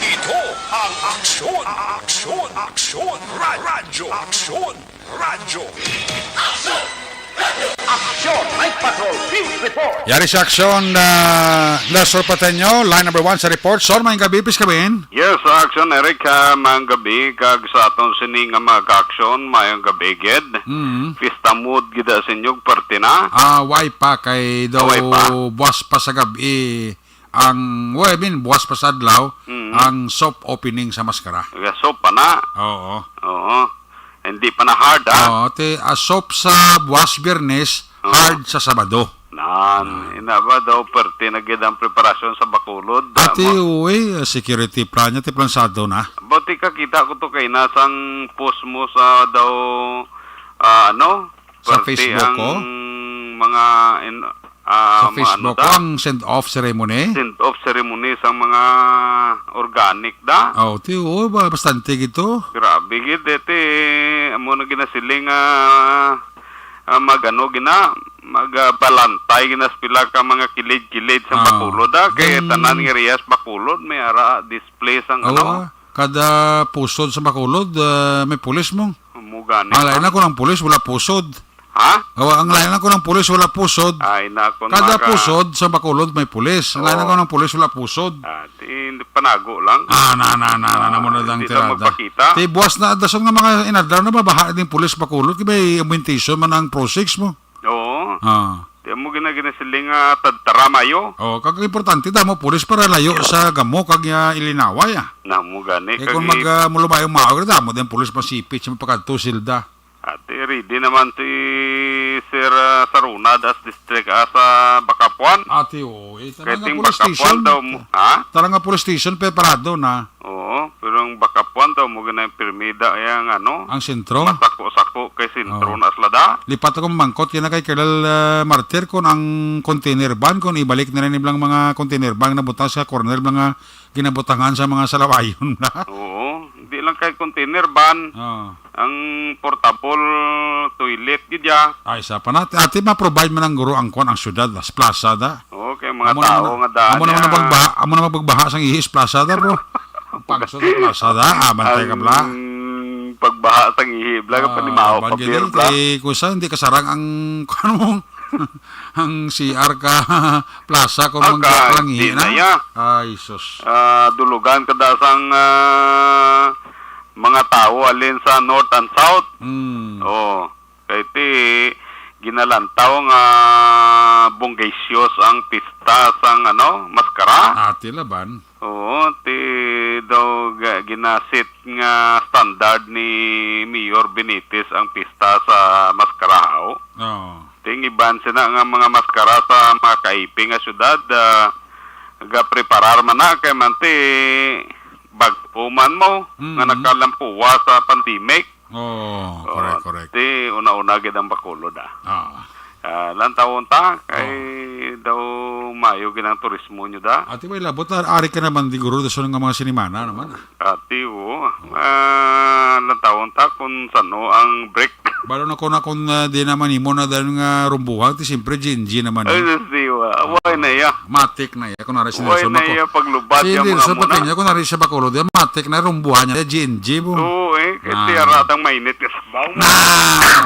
Ito ang Aksyon, Aksyon, Aksyon, Ra-, Radyo Aksyon. Radyo. Aksyon! Night Patrol Field Report! Yari sa aksyon, ah, Nestor Pateño, line number one sa report. Sor, maayong gabi, please, kabin. Yes, sa aksyon, Eric, ah, maayong gabi, kag sa aton sini nga mga kaaksyon, maayong gabi, gid. Mm. Fiesta mood, gid, sa inyo, parte na. Ah, way pa, kay daw Way pa? buwas pa sa gabi, ang, well, I mean, buwas pa sa adlaw, Mm. ang soft opening sa Mascara. Kaya soft pa na. Oo. Oo. Hindi pa na hard, ah. Oo, te, ah, soft sa buwas, Biyernes, Oo. hard sa Sabado. Nan, Ah. ina ba daw, perte na gid ang preparasyon sa Bacolod, ah, Ate, mo- uy, ah, security plan niya, te, plansado na. Buti ka, kita ko to kay nasang post mo sa daw, ah, ano? Sa Perte Facebook ang ko? mga in-, ah, Sa mga ano Facebook ta? ko, ang send-off ceremony? Send-off ceremony sa mga organic da. Oh, ti, oh, ba, bastante gito. Grabe gid, ete, amo na ginasiling, ah, ah, mag-ano gina, Magabalantay ginas pila ka mga kilid-kilid sa Ah, Bacolod, ah. Kay then tanan nga area sa Bacolod, may ara display sang Oo, ano. ah. Kada pusod sa Bacolod, ah, may pulis mo. Amo gani, Ang lain ah. na kung ang pulis, wala pusod. Ha? Awa, ang lain na kung ang pulis, wala pusod. Ay, na, kung Kada maga- pusod sa Bacolod, may pulis. Ang lain na Oo. kung ang pulis, wala pusod. Ah, di, panago lang. Ah, na, na, na, na, na, Ah, mo na lang hindi lang tirada. magpakita. Ti, buwas na, dason nga mga inadlaw na, mabaha din pulis Bacolod, kay may augmentation man ang Pro Six mo. Oo. Ah. Di mo gina-, ginasiling nga tadtara mayo. Oh, kag importante, damo pulis para layo sa gamo, kag, ah, ilinaway, ah. Na mo gani, Eh, kung kag mag, i- ah, mulubayong maog, damo din pulis masipit sa mapakadto, silda. Ate, ready naman si Sir, ah, Saruna, das district, ah, sa Bacapuan. Ate, oh, eh, Kay tanang ting police Bacapuan station. daw mo, ha? Tarang nga police station, preparado na. Oo, pero ang Bacapuan daw mo ganay pirmida yang ano, Ang sentro? masako-sako kay sentro Oo. na sila da. Lipat ako mamangkot, yan na kay Colonel, ah, Martir, kung ang container van, kung ibalik na rin nilang mga container van na butang sa corner, mga ginabutangan sa mga salawayon na. Oo, hindi lang kay container van, Oo. ang portable toilet gid ya. Ay, sa pa na. Ate, ma-provide man ang guro ang kwan, ang syudad, sa plaza da. Oo, kay mga Amo tao naman, nga daan amo naman niya. ang pagbaha, amo naman pagbaha sang ihis plaza da, bro. Ang pangso sa plaza da, ah, bantay ka, bla. Ang pagbaha sang ihi, bla, nga Ah, panimaho laban pa, gid beer, eh, bla. Kay kusa, hindi kasarang ang, ano, ang C R ka plaza kung Ah, magkalang kahit ihi di na na. ya. Ay, sus. Ah, dulugan ka da sang, ah, mga tao alin sa north and south. Mm. Oh, kay ti ginalantaw nga bonggacious ang pista sang, ano, maskara. Ati laban. Oo, ti daw ga-, ginasit nga standard ni Mayor Benitez ang pista sa maskara, haw. Oo. Ting iban sina nga mga maskara sa mga kaiping nga syudad, ah, gapreparar man na kay man ti bag-o man mo nga Mm. nakalampuwa sa pandemic. Oh, correct, Oh, correct. Ti una-una gid ang Bacolod, ah. Ah. Ah, lantawon ta kay Oh. daw mayo gid ang turismo nyo da. Ati may labot na ari ka naman di guro dason nga mga sinimana naman, ah. Ati, oo. Ah, lantawon ta kung sano ang break. Balo na ko na kung, ah, di naman imo na dahil nga rumbuhan, ti siyempre G N G naman, Ay, eh. Diyos, di wa. Away na iya. Matik na iya. Kung nari si Away Nelson na Baco-, iya paglubad si yung mga Nelson muna. Patenya, kung nari sa Bacolod, iya matik na rumbuhan niya, G N G mo. Oo, eh. Kasi Ah. aratang mainit ka sa baw mo. Na!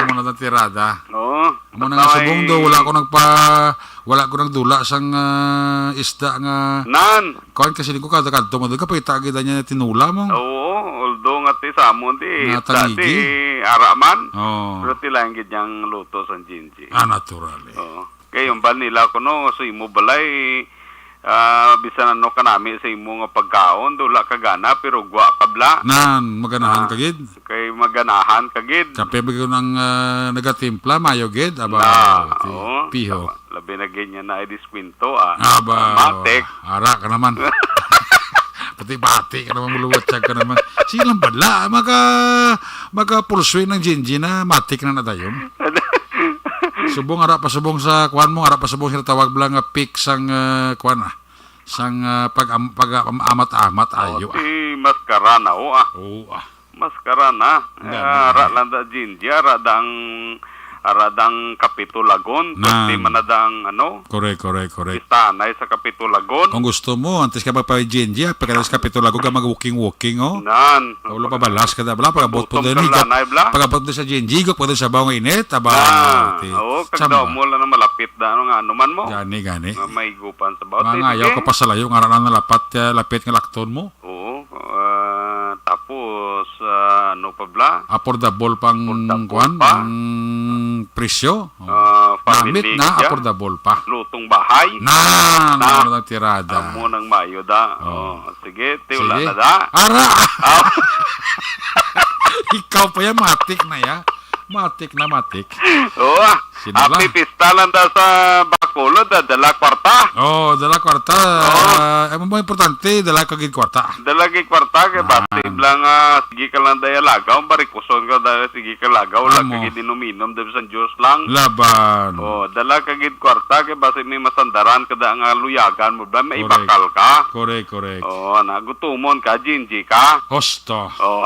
Amo na ang tirada. Oo. Amo na nga Patay. Subong do, wala ko nagpa-, wala ko nagdula sang, ah, isda nga Nan. Kuan kasi di ko kada kadto mo, di ka pakita gid niya tinula mo. Oo, although nga ti sa amon di, Nga isda taligi. di, ara man. Oo. Pero ti lang gid yang luto sa G N G. Ah, natural, eh. Oo. Kay yung ba nila kuno, sa imo balay, ah, bisan ano kanami sa imo nga pagkaon, dula ka gana, pero gwa ka bla. Nan, maganahan Ah, ka gid. Kay maganahan ka gid. Kape ba ko nang, ah, nagatimpla, mayo gid? Aba, Na, ti-, oo. piho. Labi na gid niya na ay diskwento, ah. Aba, Matik. Ara ka naman. Pati-pati ka naman, muluwatsag ka naman. Sige lang bala, maka-, maka-pulsoy ng G N G na, matik na na tayo. Subong, ara pa subong sa kuan mo, ara pa subong sa tawag bala nga peak sang, ah, kuan, ah, sang, ah, pag-am-, pag-am-, amat-amat, Oh, ayo, ah. Ti maskara na, oh, ah. Oo, ah. Maskara na. Dami Ah, ara na. lang da G N G, ara da ang, ara da ang Kapitulagon. Nan. Pwede man na da ang, ano, Correct, correct, correct. Istanay sa Kapitulagon. Kung gusto mo, antes ka magpa-G N G, ah, pagkatapos Kapitulagon ka mag-walking-walking, oh. Nan. Ulo pa balas ka da, bla, pag-abot po Gutom din, ka higop. lanay, bla. Pag-abot din sa G N G, higop pa din sa bawang init, aba, Na, ti-, oo, kag samba. daw mo lang na malapit da, ano nga, ano man mo. Gani, gani. Nga maigupan sa bawat. Mga Sige. ayaw ka pa sa layo, nga ra na nalapat, eh, lapit nga lakton mo. Oo, ah, tapos, ah, ano pa bla? Affordable pang Affordable kuwan, pa. ang presyo. Oh. Ah, Namit family na, siya. Affordable pa. Lutong bahay. Na, Na. na, na, tirada. Amo nang mayo da. Oh. Oh, sige, ti, wala Sige. na da. Ara! Ah. Ikaw pa yan, matik na ya. Matik na matik. Oo, ah. Sino Happy lang? Pista lang da sa Bacolod, ah. Dala kwarta. Oh, dala kwarta. Oo. Ah, amo mo importante, dala ka gid kwarta. Dala gid kwarta, kay Ah. bati lang, ah, sige ka lang daya lagaw, barikuson ka daya, sige ka lagaw, wala Amo. ka gid inom-inom, dahil sa Diyos lang. Laban. Oh, dala ka gid kwarta, kay basi may masandaran ka da nga luyagan mo ba, may Correct. ibakal ka. Correct, correct. Oh, nagutumon ka, G N G ka. Hosto. Oh.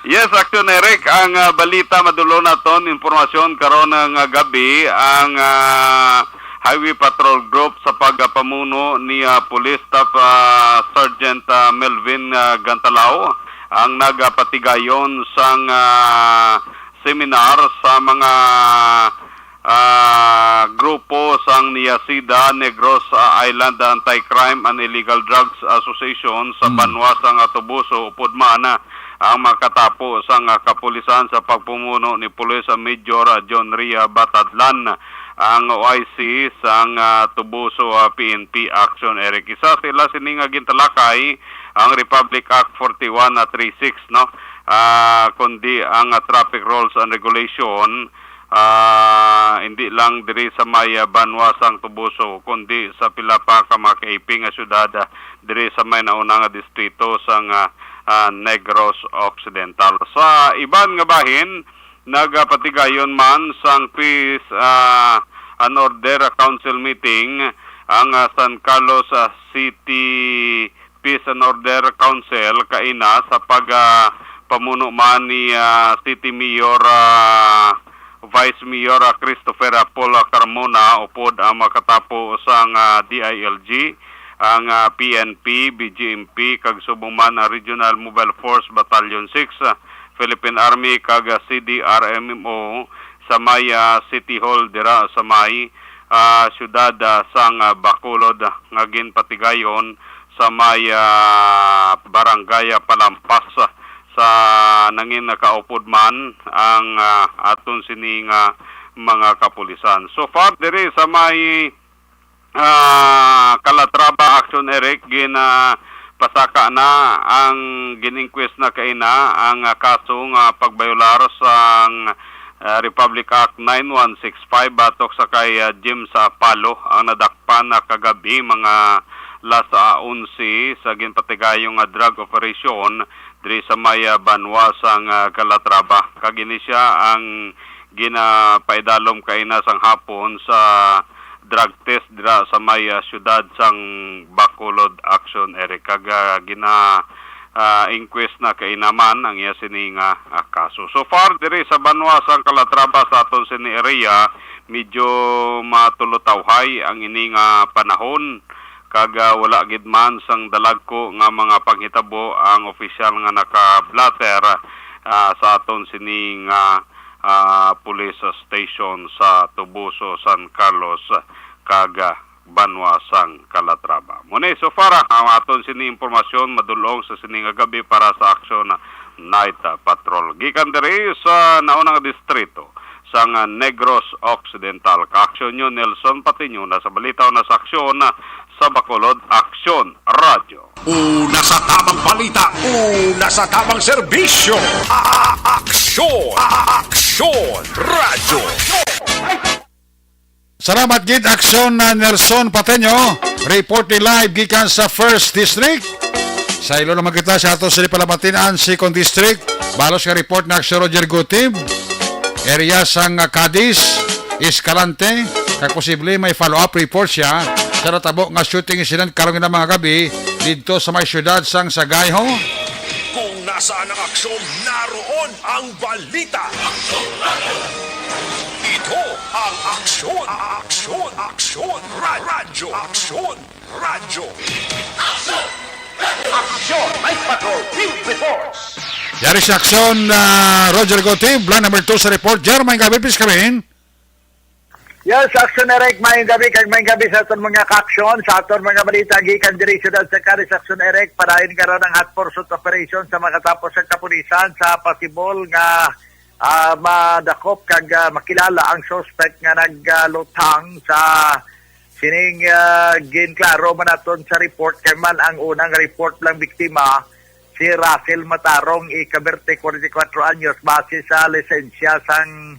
Yes, Action Eric, ang ah, balita madulon naton, impormasyon karon nga gabi, ang ah, Highway Patrol Group sa pagpamuno ni ah, Police Staff ah, Sergeant ah, Melvin ah, Gantalaw ang nagapatigayon sang ah, seminar sa mga ah, grupo sang NIACIDA, Negros ah, Island Anti-Crime and Illegal Drugs Association sa Mm. banwa sang ah, Toboso, upod man ah, ang makatapo sang ah, kapulisan sa pagpumuno ni Police Major ah, John Ria Batadlan, ang O I C sang ah, Toboso ah, P N P Action Eric. Isa sila sini nga gintalakay ang Republic Act forty-one na three six, no? Ah, kundi ang ah, traffic rules and regulation, ah, hindi lang diri sa may ah, banwa sang Tubuso, kundi sa pila pa ka mga kaiping nga syudad ah, diri sa may nauna nga distrito sang ah, ah, Negros Occidental. Sa iban nga bahin, nagapatigayon man sang peace ah, and order council meeting ang ah, San Carlos ah, City Peace and Order Council kaina sa pag ah, pamuno man ni ah, City Mayor ah, Vice Mayor ah, Christopher ah, Paul ah, Carmona, upod ang makatapo sang ah, D I L G, ang ah, P N P, B G M P, kag subong man ang Regional Mobile Force Battalion six, ah, Philippine Army, kag ah, C D R M M O sa may ah, City Hall dira sa may ah, siyudad ah, sang ah, Bacolod, ah, nga ginpatigayon sa may ah, barangay ah, Palampas, ah, sa nangin nakaupod man ang ah, aton sini nga mga kapulisan. So far diri sa may ah, Calatrava Action Eric, ginapasaka na ang gin-inquest na kaina ang ah, kaso nga pagbayolar sang ah, Republic Act nine one six five batok sa kay ah, Jim sa Palo ang nadakpan na kagabi mga las ah, onse sa ginpatigayong nga drug operation diri sa may ah, banwa sang ah, Calatrava. Kag ini sia ang ginapaidalom kaina sang hapon sa drug test dira sa may ah, siyudad sang Bacolod Action Area. Kag ah, gina ah, inquest na kaina man ang iya sini nga ah, kaso. So far diri sa banwa sang Calatrava sa aton sini area, medyo matulutawhay ang ini nga panahon, kag ah, wala gid man sang dalagko nga mga panghitabo ang opisyal nga naka-blotter ah, sa aton sini nga ah, police station sa Toboso, San Carlos, kag ah, banwa sang Calatrava. Muna so far ah, ang aton sini impormasyon madulong sa sini nga gabi para sa Aksyon Night Patrol. Gikan diri sa naunang distrito sang Negros Occidental, ka-aksyon nyo Nelson Patiño na sa balita o na sa aksyon sa Bacolod Aksyon Radyo. Una sa tamang balita, una sa tamang serbisyo. A-, a-, aksyon, a-, a-, aksyon, radyo. Salamat gid, Aksyon na Nelson Pateño. Report ni live gikan sa First District. Sa ilo naman kita sa ato sa Palamatin-an, Second District. Balos nga report na Aksyon Roger Gutib. Area sang ah, Cadiz, Escalante. Kag posible may follow-up report siya sa natabo nga shooting incident karong nga mga gabi didto sa may siyudad sang Sagayho. Kung nasaan ang aksyon, naroon ang balita. Ito ang aksyon, aksyon, aksyon, ra-, radyo, aksyon, radyo. Aksyon! Night Patrol Field Reports! Yari sa aksyon, ah, Roger Gotib, line number two sa report. Jer, may gabi, please come in. Yes, Aksyon Eric, may gabi kag may gabi sa aton mga kaaksyon, sa aton mga balita gikan diri sa siyudad sa Caris, Aksyon Eric, padayon karon ang hot pursuit operation sa makatapo sa kapulisan sa pasibol nga ah, madakop kag ah, makilala ang suspect nga nagluthang sa sining ah, ginklaro man naton sa report kay man ang unang report lang biktima si Russell Matarong, ika Berte, forty-four anyos, base sa lisensya sang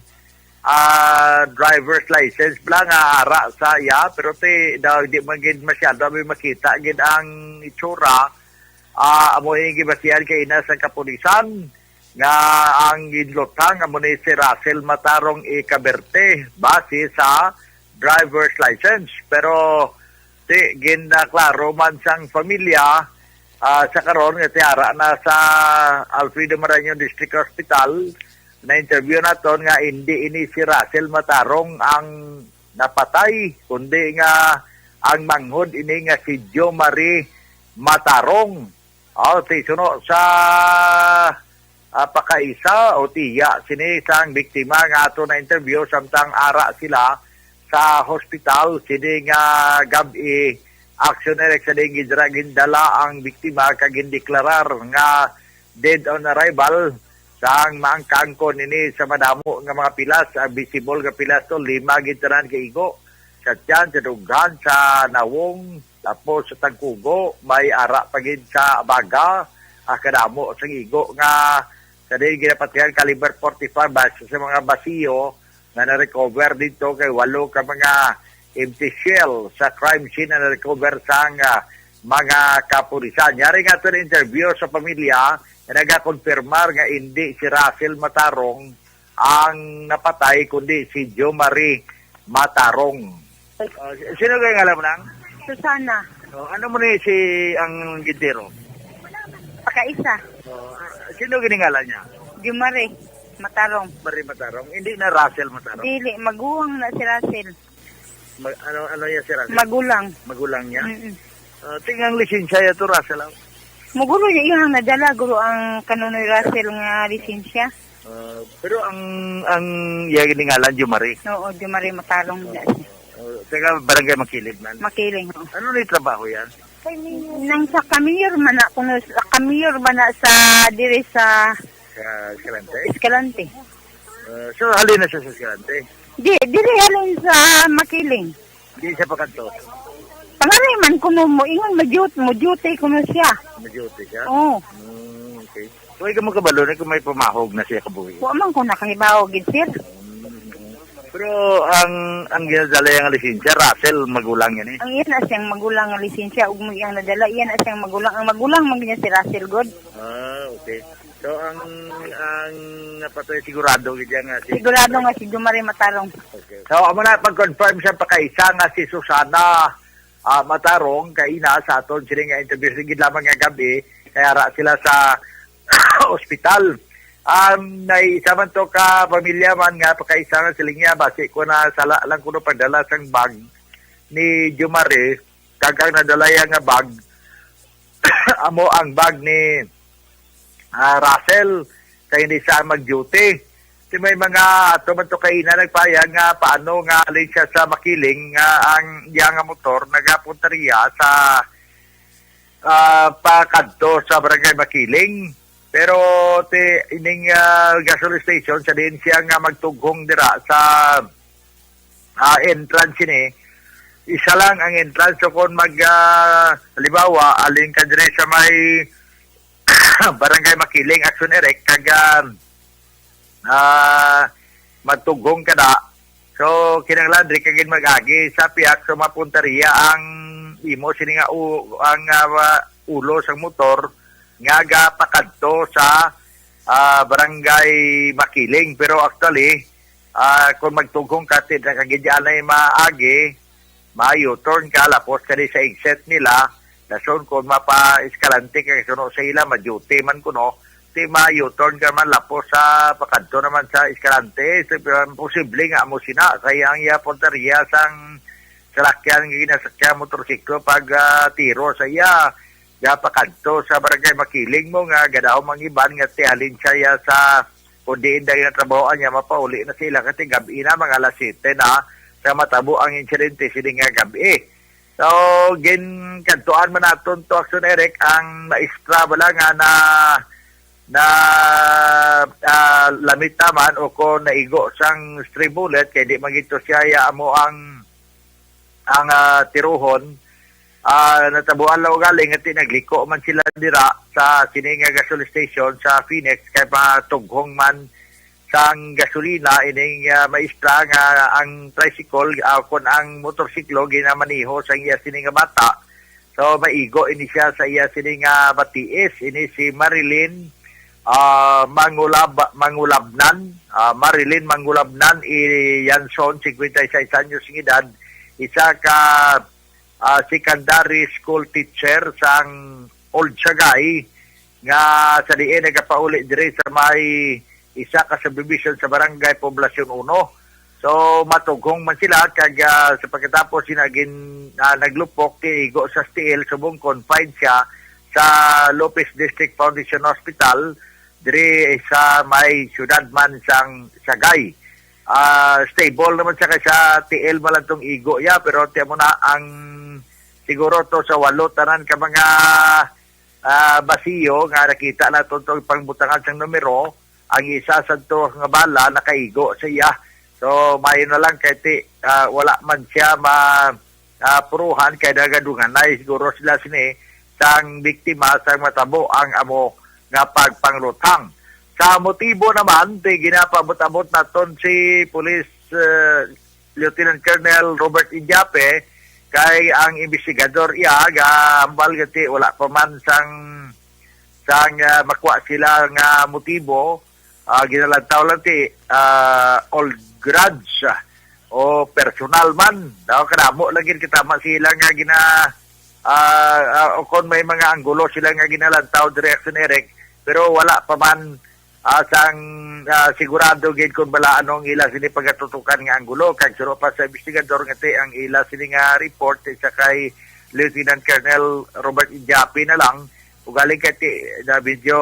ah, driver's license bala nga ara sa iya, pero ti daw di man gid masyado abi makita gid ang itsura. Ah, amo yung gibasihan kay ina sa kapulisan nga ang ginlutang amo ni si Russell Matarong Ikaberte base sa driver's license. Pero ti ginaklaro man sang pamilya Ah, sa karon nga tiara na sa Alfredo Marañon District Hospital, na-interview naton nga hindi ini si Russell Matarong ang napatay, kundi nga ang manghod ini nga si Jo Marie Matarong. Oh, ti suno sa, ah, pakaisa o tiya sini sang biktima nga ato na interview samtang ara sila sa hospital sini nga gab-i. Action Eric sa ding gidra gindala ang biktima kag gindeklarar nga dead on arrival. Sang maangkangkon ini sa madamo nga mga pilas, ang visible nga pilas to, lima gid tanan ka igo. Sa tiyan, sa dughan, sa nawong, tapos sa tagkugo, may ara pa gid sa baga, ah, kadamo sang igo nga sa diin ginapatihan caliber forty-five base sa mga basiyo nga na-recover dito kay walo ka mga empty shell sa crime scene na na-recover sang, ah, mga kapulisan. Yari nga ito interview sa pamilya nga nagakonfirmar nga hindi si Russell Matarong ang napatay, kundi si Jo Marie Matarong. Ah, si- sino kay ngalan mo nang? Susana. Oh, ano mo ni si ang gintiro? Pakaisa. Oh, ah, sino giningalan niya? Jumare Matarong. Marie Matarong. Hindi na Russell Matarong. Dili, maguwang na si Russell. Mag, ano ano niya si Russell? Magulang. Magulang niya. Mm-mm. Ah, tingang lisensya ya to Russell. Ah. Magulo niya iyang nadala, guro ang kanunoy Russell nga lisensya. Ah, pero ang ang iya giningalan Jumari. Oo, Jumari Matarong na siya. Oh, taga Barangay Makiling man. Makiling, oh. Ano ni trabaho yan? Nang sa kamiyor man na, kuno sa kamiyor man na sa diri sa Sa Escalante? Escalante. Ah, so, halin na siya sa Escalante? Di, diri halin sa Makiling. Di siya pakadto? Pangalay man kuno mo, ingon mo duty, mo duty kuno siya. Mo duty siya? Oo. Mm, okay. So, ikaw mo kabalo na kung may pamahog na siya kabuhi? Wa man ko nakahibaw gid, sir. Mm. Pero ang ang ginadala nga lisensya, Russell, magulang yan eh. Ang iya na siyang magulang nga lisensya, ug mo iyang nadala, iya na siyang magulang. Ang magulang man niya si Russell, God. Ah, okay. So, ang ang napatay sigurado gid yan nga si Sigurado nga si Jumari Matarong. Okay. So, amo na pag-confirm sa pakaisa nga si Susana, ah, Matarong, kaina sa aton sini nga interview, sige lamang nga gabi, kaya ra sila sa ospital. Um, na isa man to ka pamilya man nga pakaisa nga siling niya, basi ko na sala lang kuno pagdala sang bag ni Jumare, kag ang nadala iya nga bag, amo ang bag ni, ah, Russell, kay hindi siya mag-duty. Ti may mga ato man to kaina nagpayag nga paano nga alin siya sa Makiling nga ang iya nga motor nagapunta riya sa, ah, pakadto sa Barangay Makiling. Pero ti ining, ah, gasoline station sa diin siya nga magtughong dira sa, ah, entrance ini. Isa lang ang entrance, so kung mag, ah, halimbawa, alin ka diri sa may Barangay Makiling, Action Erect, kag, ah, ah, magtughong ka na. So, kinahanglan diri ka gid mag-agi sa pihak sa mapunta riya ang imo sini nga u-, ang, ah, ulo sang motor nga gapakadto sa, ah, Barangay Makiling. Pero actually, ah, kung magtughong ka, ti na ka gid anay maagi, ma-U-turn ka, lapos ka di sa exit nila, dason kung mapa-Escalante ka, suno sa ila, ma-duty man kuno, ti ma-U-turn ka man, lapos sa pakadto naman sa Escalante. So, posible nga amo sina, kaya ang iya punta riya sang salakyan nga ginasakyan motorsiklo pag, ah, tiro sa iya, gapakadto sa Barangay Makiling mo nga gadaw mang iban nga tihalin siya iya sa kung diin dahil natrabahoan niya, mapauli na sila kasi gabi na, mga alas siyete na, sa matabo ang insidente sini nga gabi. So, ginkadtuan man naton to, Action Eric, ang maestra bala nga na, na, ah, lamita man o kung naigo sang stray bullet, kay di man gito siya ya amo ang, ang, ah, tiruhon. Ah, natabuan lang ugali nga ti nagliko man sila dira sa sini nga gasoline station sa Phoenix kay patughong man sang gasolina ining, ah, maestra nga ang tricycle, ah, kon ang motorsiklo ginamaneho sang iya sini nga bata. So, maigo ini siya sa iya sini nga batiis. Ini si Marilyn, ah, Mangulab-, Mangulabnan, ah, Marilyn Mangulabnan i Yanson, singkwenta y seis anyos ng edad, isa ka, ah, secondary school teacher sang Old Sagay nga sa diin nagapauli diri sa may isa ka subdivision sa Barangay Poblacion Uno. So, matughong man sila kag, ah, sa pagkatapos sina gin-, ah, naglupok, giigo sa tiil subong confined siya sa Lopez District Foundation Hospital diri sa may siyudad man sang Sagay. Ah, stable naman siya kay sa tiil man lang tong igo ya, pero ti mo na ang siguro to sa walo tanan ka mga, ah, basiyo nga nakita naton to pangbutangan sang numero, ang isa sa to nga bala nakaigo sa iya. So, maayo na lang kay ti, ah, wala man siya ma, ah, puruhan kay nagadunganay siguro sila sini sang biktima sang matabo ang amo nga pagpangluthang. Sa motibo naman, ti ginapabot-abot naton si Police, eh, Lieutenant Colonel Robert Idiape, kay ang investigador iya gahambal gati wala pa man sang, sang, ah, makuha sila nga motibo. Ah, ginalantaw lang ti, ah, old grudge, ah, o personal man. Daw kadamo lang gid kita ma sila nga gina, ah, ah, o kon may mga anggulo sila nga ginalantaw diri, Action Eric, pero wala pa man, ah, sang, ah, sigurado gid kung bala ano ang ila sini pagatutukan nga anggulo. Kag suno pa sa investigador nga ti ang ila sini nga report sa kay Lieutenant Colonel Robert Idiapi na lang. Ugaling kay ti, na medyo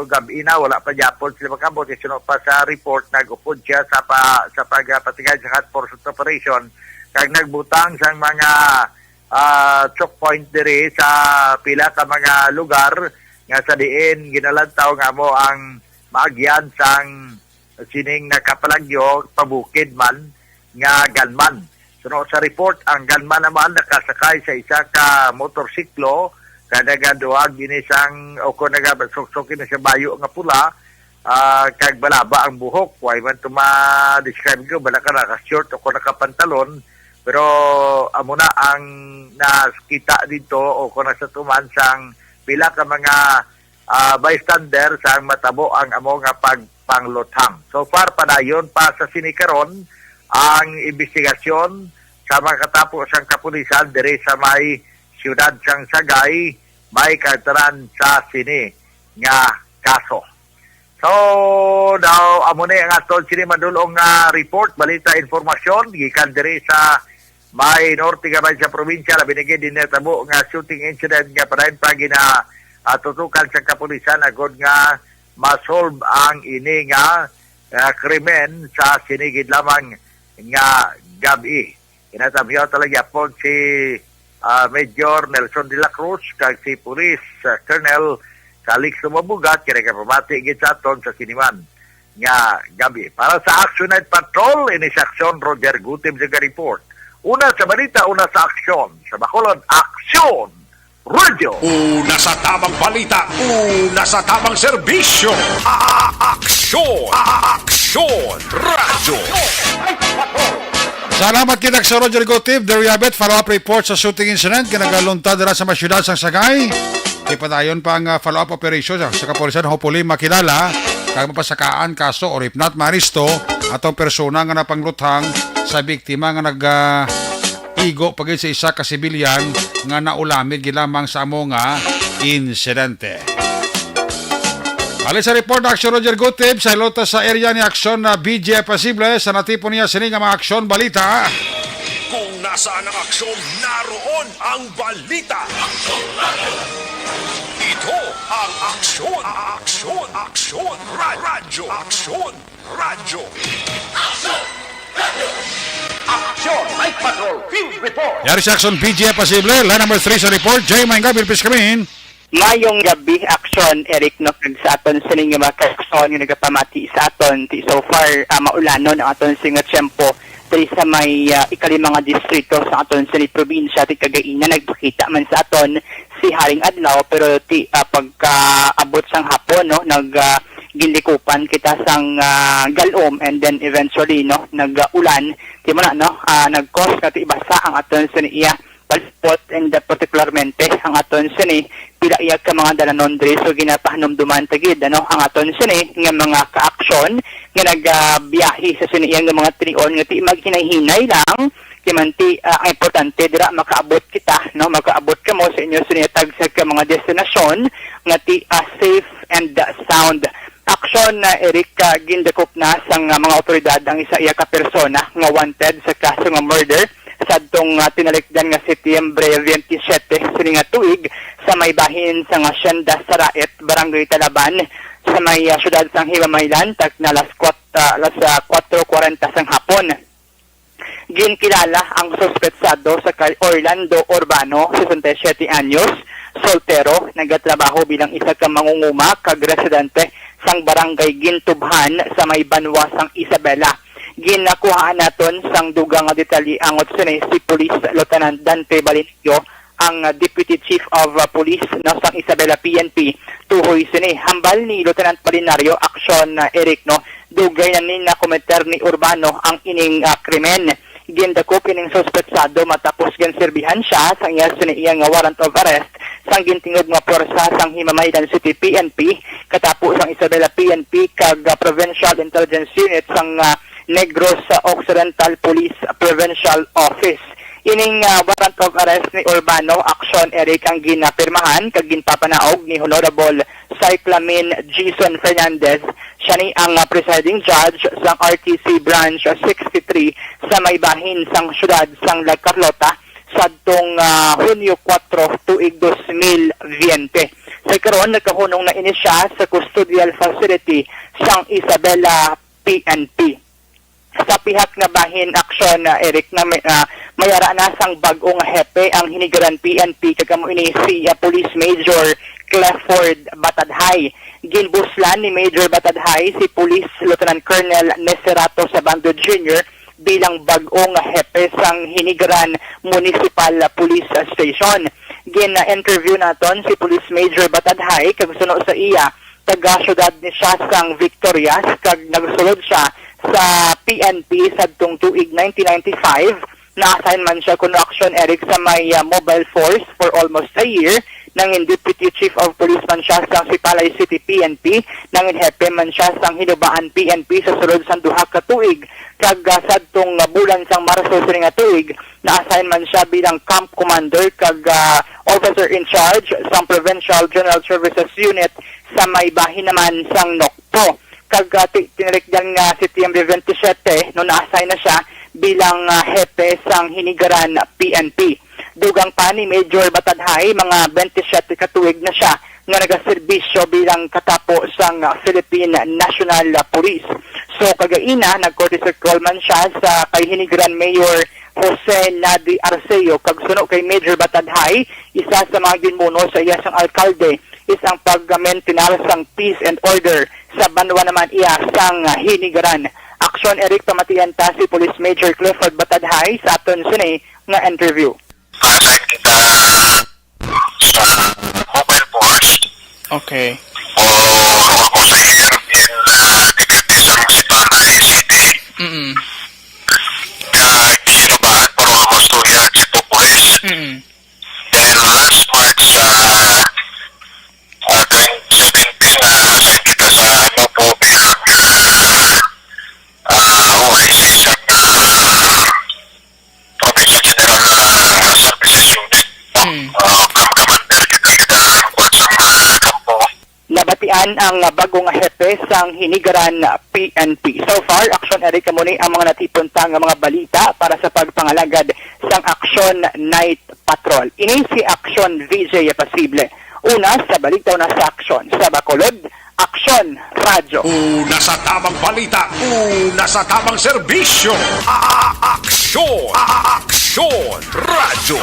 gab-i na, wala pa gyapon sila makabot. Kay suno pa sa report, nag-upod siya sa pa, sa pagpatigay sa hot pursuit operation. Kag nagbutang sang mga, ah, choke point diri sa pila ka mga lugar nga sa diin ginalantaw nga mo ang maagyan sang sining nakapalagyo pabukid man nga gunman. Suno sa report, ang gunman naman nakasakay sa isa ka motorsiklo nga nagaduwag ini sang o kon nagasuksok ini sa bayo nga pula, ah, kag balaba ang buhok. Way man to ma-describe ko, bala ka naka-short o kon nakapantalon, pero amo na ang nakita dito o kon nasa tuman sang pila ka mga, ah, bystander sang matabo ang amo nga pagpangluthang. So far, padayon pa sa sini karon ang imbestigasyon sa mga katapo sang kapulisan diri sa may siyudad sang Sagay, may kaagtanan sa sini nga kaso. So, daw amo ni ang aton sini madulong nga report, balita, informasyon gikan diri sa may norte nga bahin sa probinsya, labi na gid din natabo nga shooting incident nga padayon pa gina, ah, tutukan sa kapulisan agod nga ma-solve ang ini nga, ah, krimen sa sini gid lamang nga gab-i. Ginatamyaw talaga gyapon si, ah, Major Nelson de la Cruz kag si Police, ah, Colonel Calixto Mabugat, kini kay pamati gid sa aton sa siniman nga gabi. Para sa Action Night Patrol, ini si Aksyon Roger Gutib sa report. Una sa balita, una sa aksyon. Sa Bacolod, Aksyon Radio. Una sa tamang balita, una sa tamang serbisyo. A-, Aksyon, A-, Aksyon Radio. Salamat kita sa Roger Gutib. There you have it. Follow-up report sa shooting incident nga nagaluntad dira sa may siyudad sang Sagay. Ipadayon pa ang, ah, follow-up operation sa, sa kapulisan. Hopefully, makilala kag mapasakaan kaso or if not, maaresto atong persona nga napangluthang sa biktima nga nag, ah, igo pa gid sa isa ka sibilyan nga naulamid gid lamang sa amo nga insidente. Halin sa report, Action Roger Gutib, sa hilota sa area ni Aksyon na B J Pasible, sa natipon niya sini nga mga aksyon balita. Kung nasaan ang aksyon, naroon ang balita. Ito ang Aksyon, Aksyon, Aksyon, Ra-, Radyo, Aksyon, Radyo. Aksyon! Night Patrol Field Report! Yari sa Aksyon, B J Pasible. Line number three sa report. Jay, maayong gabi, Pilpis Kamin. Mayong gabi, Aksyon, Eric, no? Kag sa aton sining mga kaaksyon nga nagapamati sa aton, ti so far, ah, maulanon ang aton sini nga tiyempo diri sa may, ah, ikalima nga distrito sa aton sini probinsya, ti Cagayan na. Nagpakita man sa aton si Haring Adlaw, pero ti, ah, pagkaabot sang hapon, no, nag, ah, ginlikupan kita sang, ah, galom, and then eventually, no, nag-ulan. Ti mo na, no, ah, nag-cause nga ti basa ang aton sini iya palibot, and, ah, particularmente ang aton sini pila iya ka mga dalanon diri. So, ginapahanumduman ta gid, ano, ang aton sini nga mga kaaksyon nga nagabiyahe sa sini iya nga mga tinion nga ti maghinay-hinay lang Kay man ti, ah, ang importante dira makaabot kita, no? Makaabot kamo sa inyo sini tagsa ka mga destinasyon nga ti, ah, safe and sound. Aksyon na, Eric, ah, gindakop na sang, ah, mga awtoridad ang isa iya ka persona nga wanted sa kaso nga murder sadtong, ah, tinalikdan nga Setyembre twenty-seven sini nga tuig sa may bahin sang Hacienda Saraet, Barangay Talaban, sa may, ah, siyudad sang Himamaylan, takna alas kwat-, ah, alas, ah, kwatro kwarenta sang hapon. Ginkilala ang suspetsado sa kay Orlando Urbano, sesenta y siete anyos, soltero, nagatrabaho bilang isa ka mangunguma kag residente sang barangay Gintubhan sa may banwa sang Isabela. Ginakuhaan naton sang dugang nga detalye angot sini si Police Lieutenant Dante Balinio, ang, ah, Deputy Chief of, ah, Police, no, sang Isabela P N P. Tuhoy sini, hambal ni Lieutenant Balinario, aksyon, ah, Eric, no, dugay na ni nakometer ni Urbano ang ining, ah, krimen. Gindakop ining suspetsado matapos ginserbihan siya sang iya sini iya nga warrant of arrest sang gintingog nga pwersa sang Himamaylan City P N P, katapo sang Isabela P N P kag, ah, Provincial Intelligence Unit sang, ah, Negros Occidental Police Provincial Office. Ining, ah, warrant of arrest ni Urbano, aksyon, Eric, ang ginapirmahan kag ginpapanaog ni Honorable Cyclamin Jason Fernandez. Siya ni ang, ah, presiding judge sang R T C Branch sixty-three sa may bahin sang siyudad sang La Carlota sadtong, ah, Hunyo kuwatro tuig dos mil biyente. Sa karon, nakahunong na ini siya sa custodial facility sang Isabela P N P. Sa pihak nga bahin, aksyon, ah, Eric, na may, ah, mayara na sang bag-o nga hepe ang Hinigaran P N P, kag amo ini si, ah, Police Major Clifford Batadhay. Ginbuslan ni Major Batadhay si Police Lieutenant Colonel Neserato Sabando Junior bilang bag-o nga hepe sang Hinigaran Municipal Police Station. Gin-interview naton si Police Major Batadhay, kag suno sa iya, taga-siyudad ni siya sang Victorias, kag nagsulod siya sa P N P sadtong tuig nineteen ninety-five. Na-assign man siya kuno, aksyon, Eric, sa may, ah, mobile force for almost a year. Nangin Deputy Chief of Police man siya sang Sipalay City P N P. Nangin hepe man siya sang Hinubaan P N P sa sulod sang duha ka tuig. Kag, ah, sadtong, ah, bulan sang Marso sini nga tuig, na-assign man siya bilang camp commander kag, ah, officer in charge sang Provincial General Services Unit sa may bahin naman sang Nokpo. Kag, ah, ti-, tinalikdan nga Setyembre twenty-seven, no, na-assign na siya bilang, ah, hepe sang Hinigaran P N P. Dugang pa ni Major Batadhay, mga twenty-seven ka tuig na siya nga nagaserbisyo bilang katapo sang, ah, Philippine National, ah, Police. So, kagaina, nag-courtesy call man siya sa kay Hinigaran Mayor Jose Nadi Arceo, kag suno kay Major Batadhay, isa sa mga ginmuno sa iya sang alkalde is ang pag-maintain sang peace and order sa banwa naman iya sang, ah, Hinigaran. Aksyon, Eric, pamatian ta si Police Major Clifford Batadhay sa aton sini nga interview. Assign kita sa mobile force. Okay. O ako sa air in, ah, Dipiti sa Sipalay City. Mm-mm. Nga ginubaan para ako sa Chief of Police. Mm-mm. Then last March, ah, ah, twenty seventeen, ah, assign kita sa Mapo bilang, ah, ah, O I C sa, ah, Provincial General, ah, Services Unit. Mm. Ah, com-, commander kita, kita ang kuwan sa mga kampo. Nabatian ang bago nga hepe sang Hinigaran P N P. So far, aksyon, Eric, amo ni ang mga natipon ta nga mga balita para sa pagpangalagad sang Aksyon Night Patrol. Ini si Aksyon V J Pasible. Una sa balita, una sa aksyon. Sa Bacolod, Aksyon Radyo. Una sa tamang balita, una sa tamang serbisyo. A-, a-, aksyon, a-, a-, aksyon Radyo.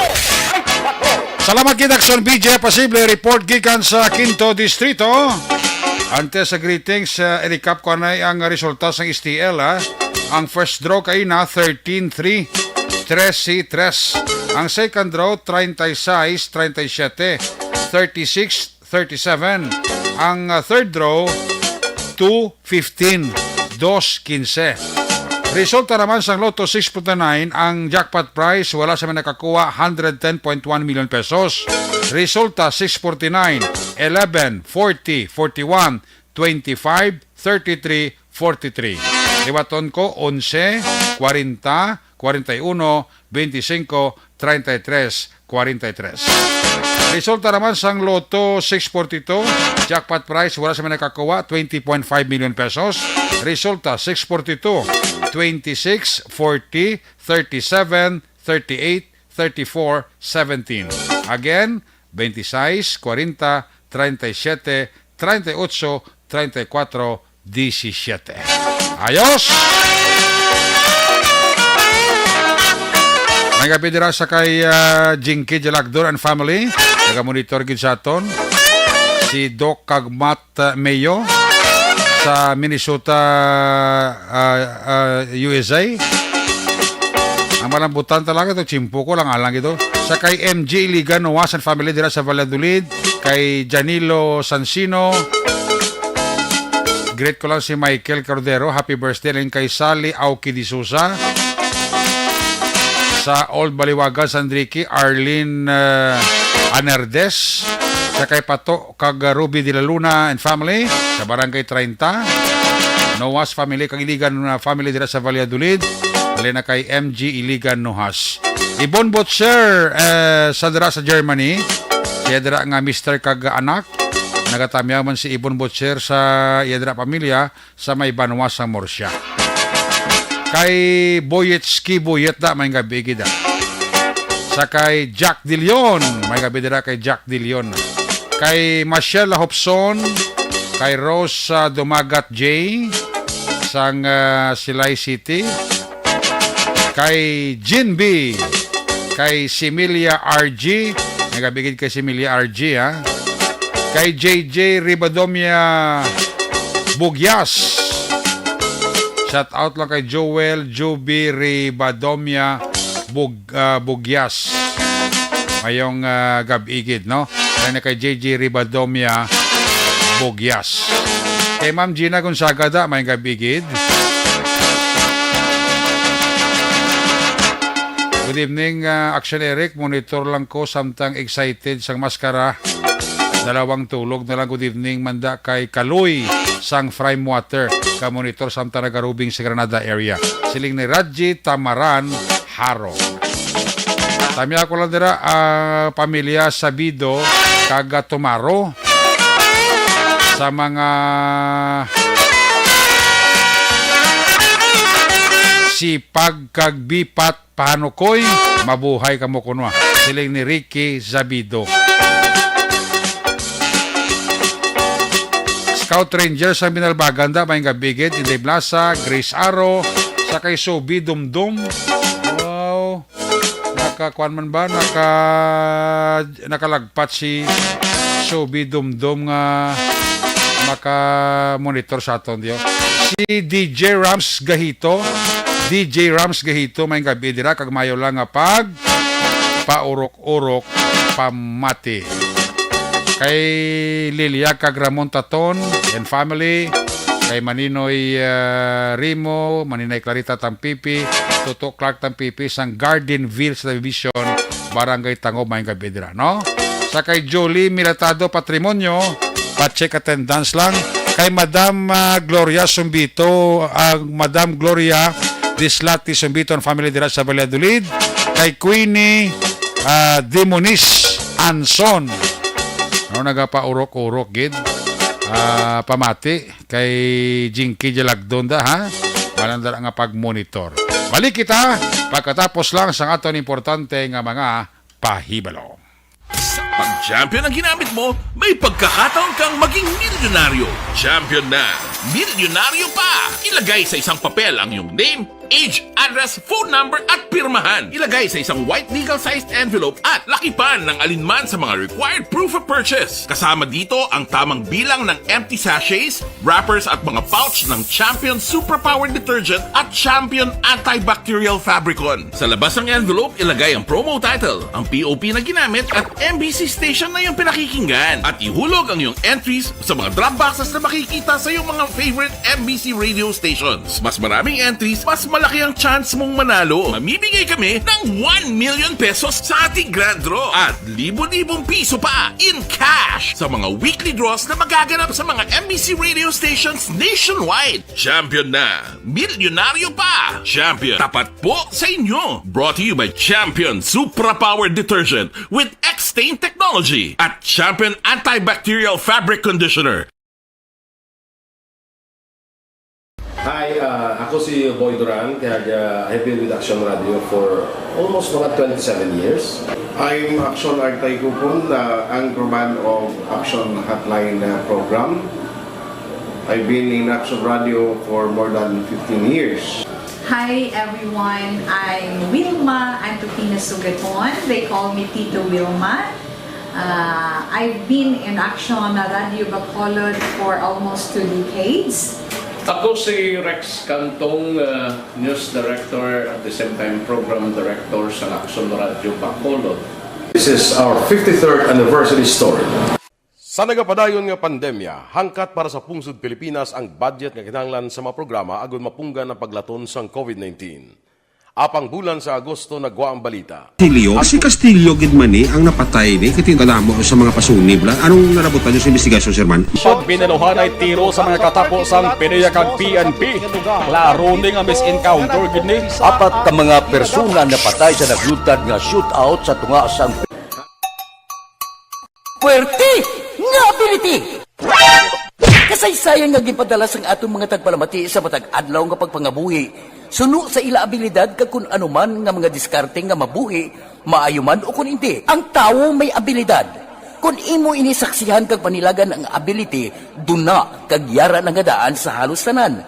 Salamat kita, Aksyon V J Pasible, report gikan sa Quinto Distrito. Antes sa greetings, uh, i-recap ko anay ang resulta sang S T L, ha. Ang first draw kaina, thirteen three, trese tres. Ang second draw, treinta y seis treinta y siete, thirty-six thirty-seven. Ang, uh, third draw, two fifteen, dos quince. Resulta naman sang Lotto six forty-nine, ang jackpot prize, wala sa may nakakuha, hundred ten point one million pesos. Resulta, six forty-nine, eleven, forty, forty-one, twenty-five, thirty-three, forty-three. Liwaton ko, onse, kwarenta, forty-one, twenty-five, thirty-three, forty-three. Resulta naman sang Lotto six forty-two, jackpot prize, wala sa may nakakuha, twenty point five million pesos. Resulta, six forty-two, twenty-six, forty, thirty-seven, thirty-eight, thirty-four, seventeen. Again, twenty-six, forty, thirty-seven, thirty-eight, thirty-four, seventeen. Ayos! May gabi dira sa kay, ah, Jinky Jalagdor and family. Naga-monitor gid sa aton. Si Doc Kagmat, ah, Mayo sa Minnesota, ah, ah, U S A. Ang malambutan talaga to, chimpo ko lang alang ito. Sa kay M G Iligan Noas and family dira sa Valladolid, kay Janilo Sansino, greet ko lang si Michael Cordero, happy birthday, and kay Sally Auki D'Souza. Sa Old Baliwagan, San Enrique, Arlene, uh, Anerdes. Sa kay Pato kag Ruby de la Luna and family sa Barangay treinta. Noas family kag Iligan, uh, family dira sa Valladolid. Halin na kay M G Iligan Noas. Ibon Butcher, eh, sa dira sa Germany. Siya dira nga mister kag anak. Nagatamyaw man si Ibon Butcher sa iya dira pamilya sa may banwa sang Murcia. Kay Boyetski Boyet da, may gabi gid, ah. Sa kay Jack De Leon, may gabi dira kay Jack De Leon. Kay Michelle Hopson, kay Rose, ah, Dumagat J, sang, ah, Silay City. Kay Jin B, kay Similia R G, may gabi gid kay Similia R G, ha. Kay J J Ribadomia Bugyas. Shout out lang kay Joel Juby Ribadomia Bug-, ah, Bugyas. Mayong, ah, gab-i gid, no? Kaya na kay J J Ribadomia Bugyas. Kay Ma'am Gina Gonzaga da, may gab-i gid. Good evening, ah, Action Eric. Monitor lang ko, samtang excited sang maskara. Dalawang tulog na lang. Good evening, manda kay Kaloy sang Frame Water. Ka-monitor samtang nagarubing sa Granada area. Siling ni Raji Tamaran Haro. Tamya ko lang dira, ah, pamilya Sabido kag Tumaro sa mga sipag kag bipat pahanukoy, mabuhay kamo kuno, ah. Siling ni Ricky Zabido. Scout Ranger sang Binalbagan da, may gabi gid, Inday Blasa, Grace Aro, sa kay Sobi Dumdum. Wow. Nakakuan man ba? Naka, nakalagpat si Sobi Dumdum nga maka-monitor sa aton, diyo. Si D J Rams Gahito, D J Rams Gahito, may gabi dira, kag mayo lang nga pag paurok-urok pamati. Kay Lilia kag Ramon Taton and family, kay Maninoy, ah, Rimo, Maninay Clarita Tampipi, Toto Clark Tampipi, sang Garden View Subdivision, Barangay Tangob, may gabi dira, no? Sa kay Jolie Milatado Patrimonio, pa-check attendance lang. Kay Madam, ah, Gloria Sumbito, ang Madam Gloria Dislati Sumbito and family dira sa Valladolid. Kay Queenie, ah, Demonis Anson. Ano, nagapaurok-urok gid. Ah, pamati kay Jinky Jalagdon da, ha? Malandar nga pag-monitor. Balik kita pagkatapos lang sa aton importante nga mga pahibalo. Pag champion ang ginamit mo, may pagkakataon kang maging milyonaryo. Champion na, milyonaryo pa! Ilagay sa isang papel ang iyong name, age, address, phone number, at pirmahan. Ilagay sa isang white legal-sized envelope at lakipan ng alinman sa mga required proof of purchase. Kasama dito ang tamang bilang ng empty sachets, wrappers, at mga pouch ng Champion Superpower Detergent at Champion Antibacterial Fabricon. Sa labas ng envelope, ilagay ang promo title, ang P O P na ginamit, at M B C station na iyong pinakikinggan. At ihulog ang iyong entries sa mga drop boxes na makikita sa iyong mga favorite M B C radio stations. Mas maraming entries, mas Laki ang chance mong manalo. Mamimigay kami ng one million pesos sa ating grand draw at libo-libong piso pa in cash sa mga weekly draws na magaganap sa mga M B C radio stations nationwide. Champion na! Milyonaryo pa! Champion, tapat po sa inyo! Brought to you by Champion Supra Power Detergent with X-Stain Technology at Champion Antibacterial Fabric Conditioner. Hi, uh, ako si Boy Duran, kag uh, I've been with Action Radio for almost mga twenty-seven years. I'm Action Artay Kupon, uh, anchorman of Action Hotline uh, program. I've been in Action Radio for more than fifteen years. Hi everyone, I'm Wilma Antokina Sugaton. They call me Tito Wilma. Uh, I've been in Action Radio Bacolod for almost two decades. Ako si Rex Cantong, uh, News Director at the same time Program Director sa Action Radio Bacolod. This is our fifty-third anniversary story. Sa nagapadayon nga pandemya, hangkat para sa pungsod Pilipinas ang budget nga kinahanglan sa mga programa agud mapunggan ang paglaton sang COVID nineteen. Apang bulan sa Agosto nagwa ang balita. Castillo, si Castillo gid man ni ang napatay ni kay kadamo sa mga pasunib la. Anong nalabutan niyo sa investigasyon, Sir Man? Pag binaluhanay tiro sa mga katapo sang PDEA kag P N P, klaro ni nga mis-encounter gid ni. Apat ka mga persona napatay sa naglutad nga shootout sa tunga sang Puwerte nga ability! Kasaysayan nga ginpadala sang aton mga tagpalamati sa matag adlaw nga pagpangabuhi suno sa ila abilidad kag kun ano man nga mga diskarte nga mabuhi, maayo man o kun indi. Ang tawo may abilidad. Kun imo ini saksihan kag panilagan ang ability, duna kag yara na nga daan sa halos tanan.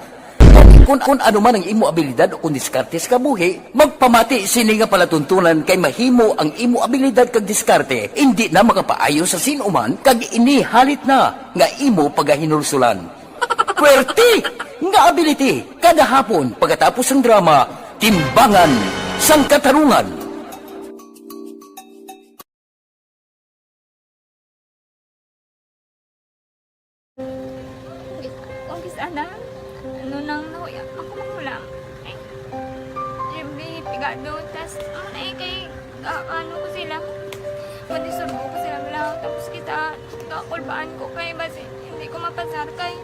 Kun, kun ano man ang imo abilidad o kun diskarte sa kabuhi, magpamati sini nga palatuntunan kay mahimo ang imo abilidad kag diskarte indi na makapaayo sa sin-o man kag ini halit na nga imo pagahinulsulan. Puwerte nga ability kada hapon pagkatapos sang drama, Timbangan sang Katarungan. Kung kis ana, ano nang nahuya ako magulang. Ay, Jimmy, pigado, tas, ano na eh, kay, ah, ano ko sila, madisurbo ko sila lang, tapos kita, kakulbaan ko kay, basi, hindi ko mapasar kay.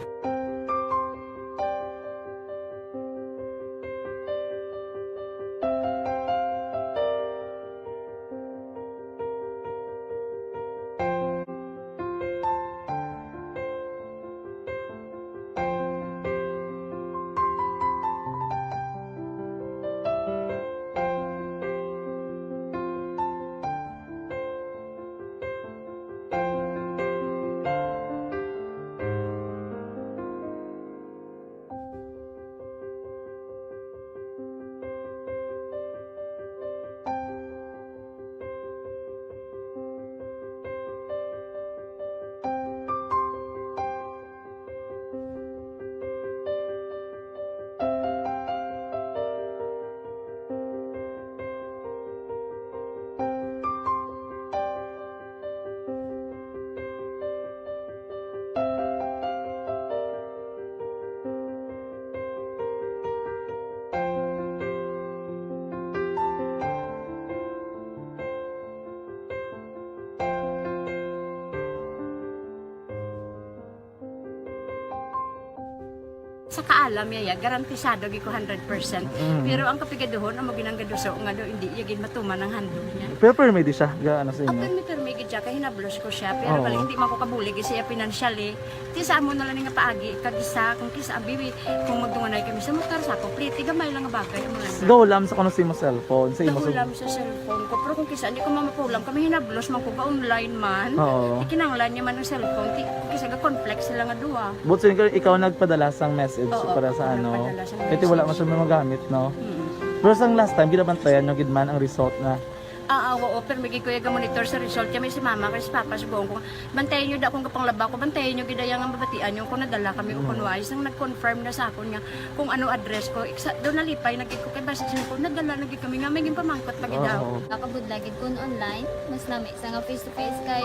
Sa kaalam niya, ya, garantisado gyud ko hundred percent. Pero ang kapigaduhon, amo ginang gaduso nga do, hindi iya gid matuman ang handog niya. Pero permi di siya, ga ano sa imo? Permi, permi gid siya, kay hinablos ko siya. Pero bali, hindi man ko kabulig siya financially. Ti sa amo na lang nga paagi, kag isa, kung kisa, abi, kung magdunganay kami sa motor, sa ako, pliti, gamay lang nga bagay, amo lang. Gahulam sa kuno sa imo cellphone, sa imo. Gahulam sa cellphone. Ko, pero kung kisa, hindi ko mamapulam kami, hinablos man ko ga-online man. Oo. Ikinanglan niya man ang cellphone. Ti, kisa ga-conflict sila nga duha. But so, ikaw, ikaw nagpadala sang message Oo, para sa ako ano? Nagpadala sang message. Kasi wala man siya magamit, no? Mm. Pero sang last time, ginabantayan nyo gid man ang result na. Ah, ah, oo, pero may kuya ga-monitor sa result. Kami si mama, kay si papa, si buong ko. Bantayan nyo da kung kapanglaba ko, bantayan nyo gid ang mabatian nyo kung nadala kami o kung wais. Nang nag-confirm na sa akon nga kung ano address ko, iksa, doon nalipay na gid ko kay basta siya ko, nadala na gid kami nga may ginpamangkot pa gid daw. Oo. Nakabudlay gid kun online, mas lami sa nga face to face kay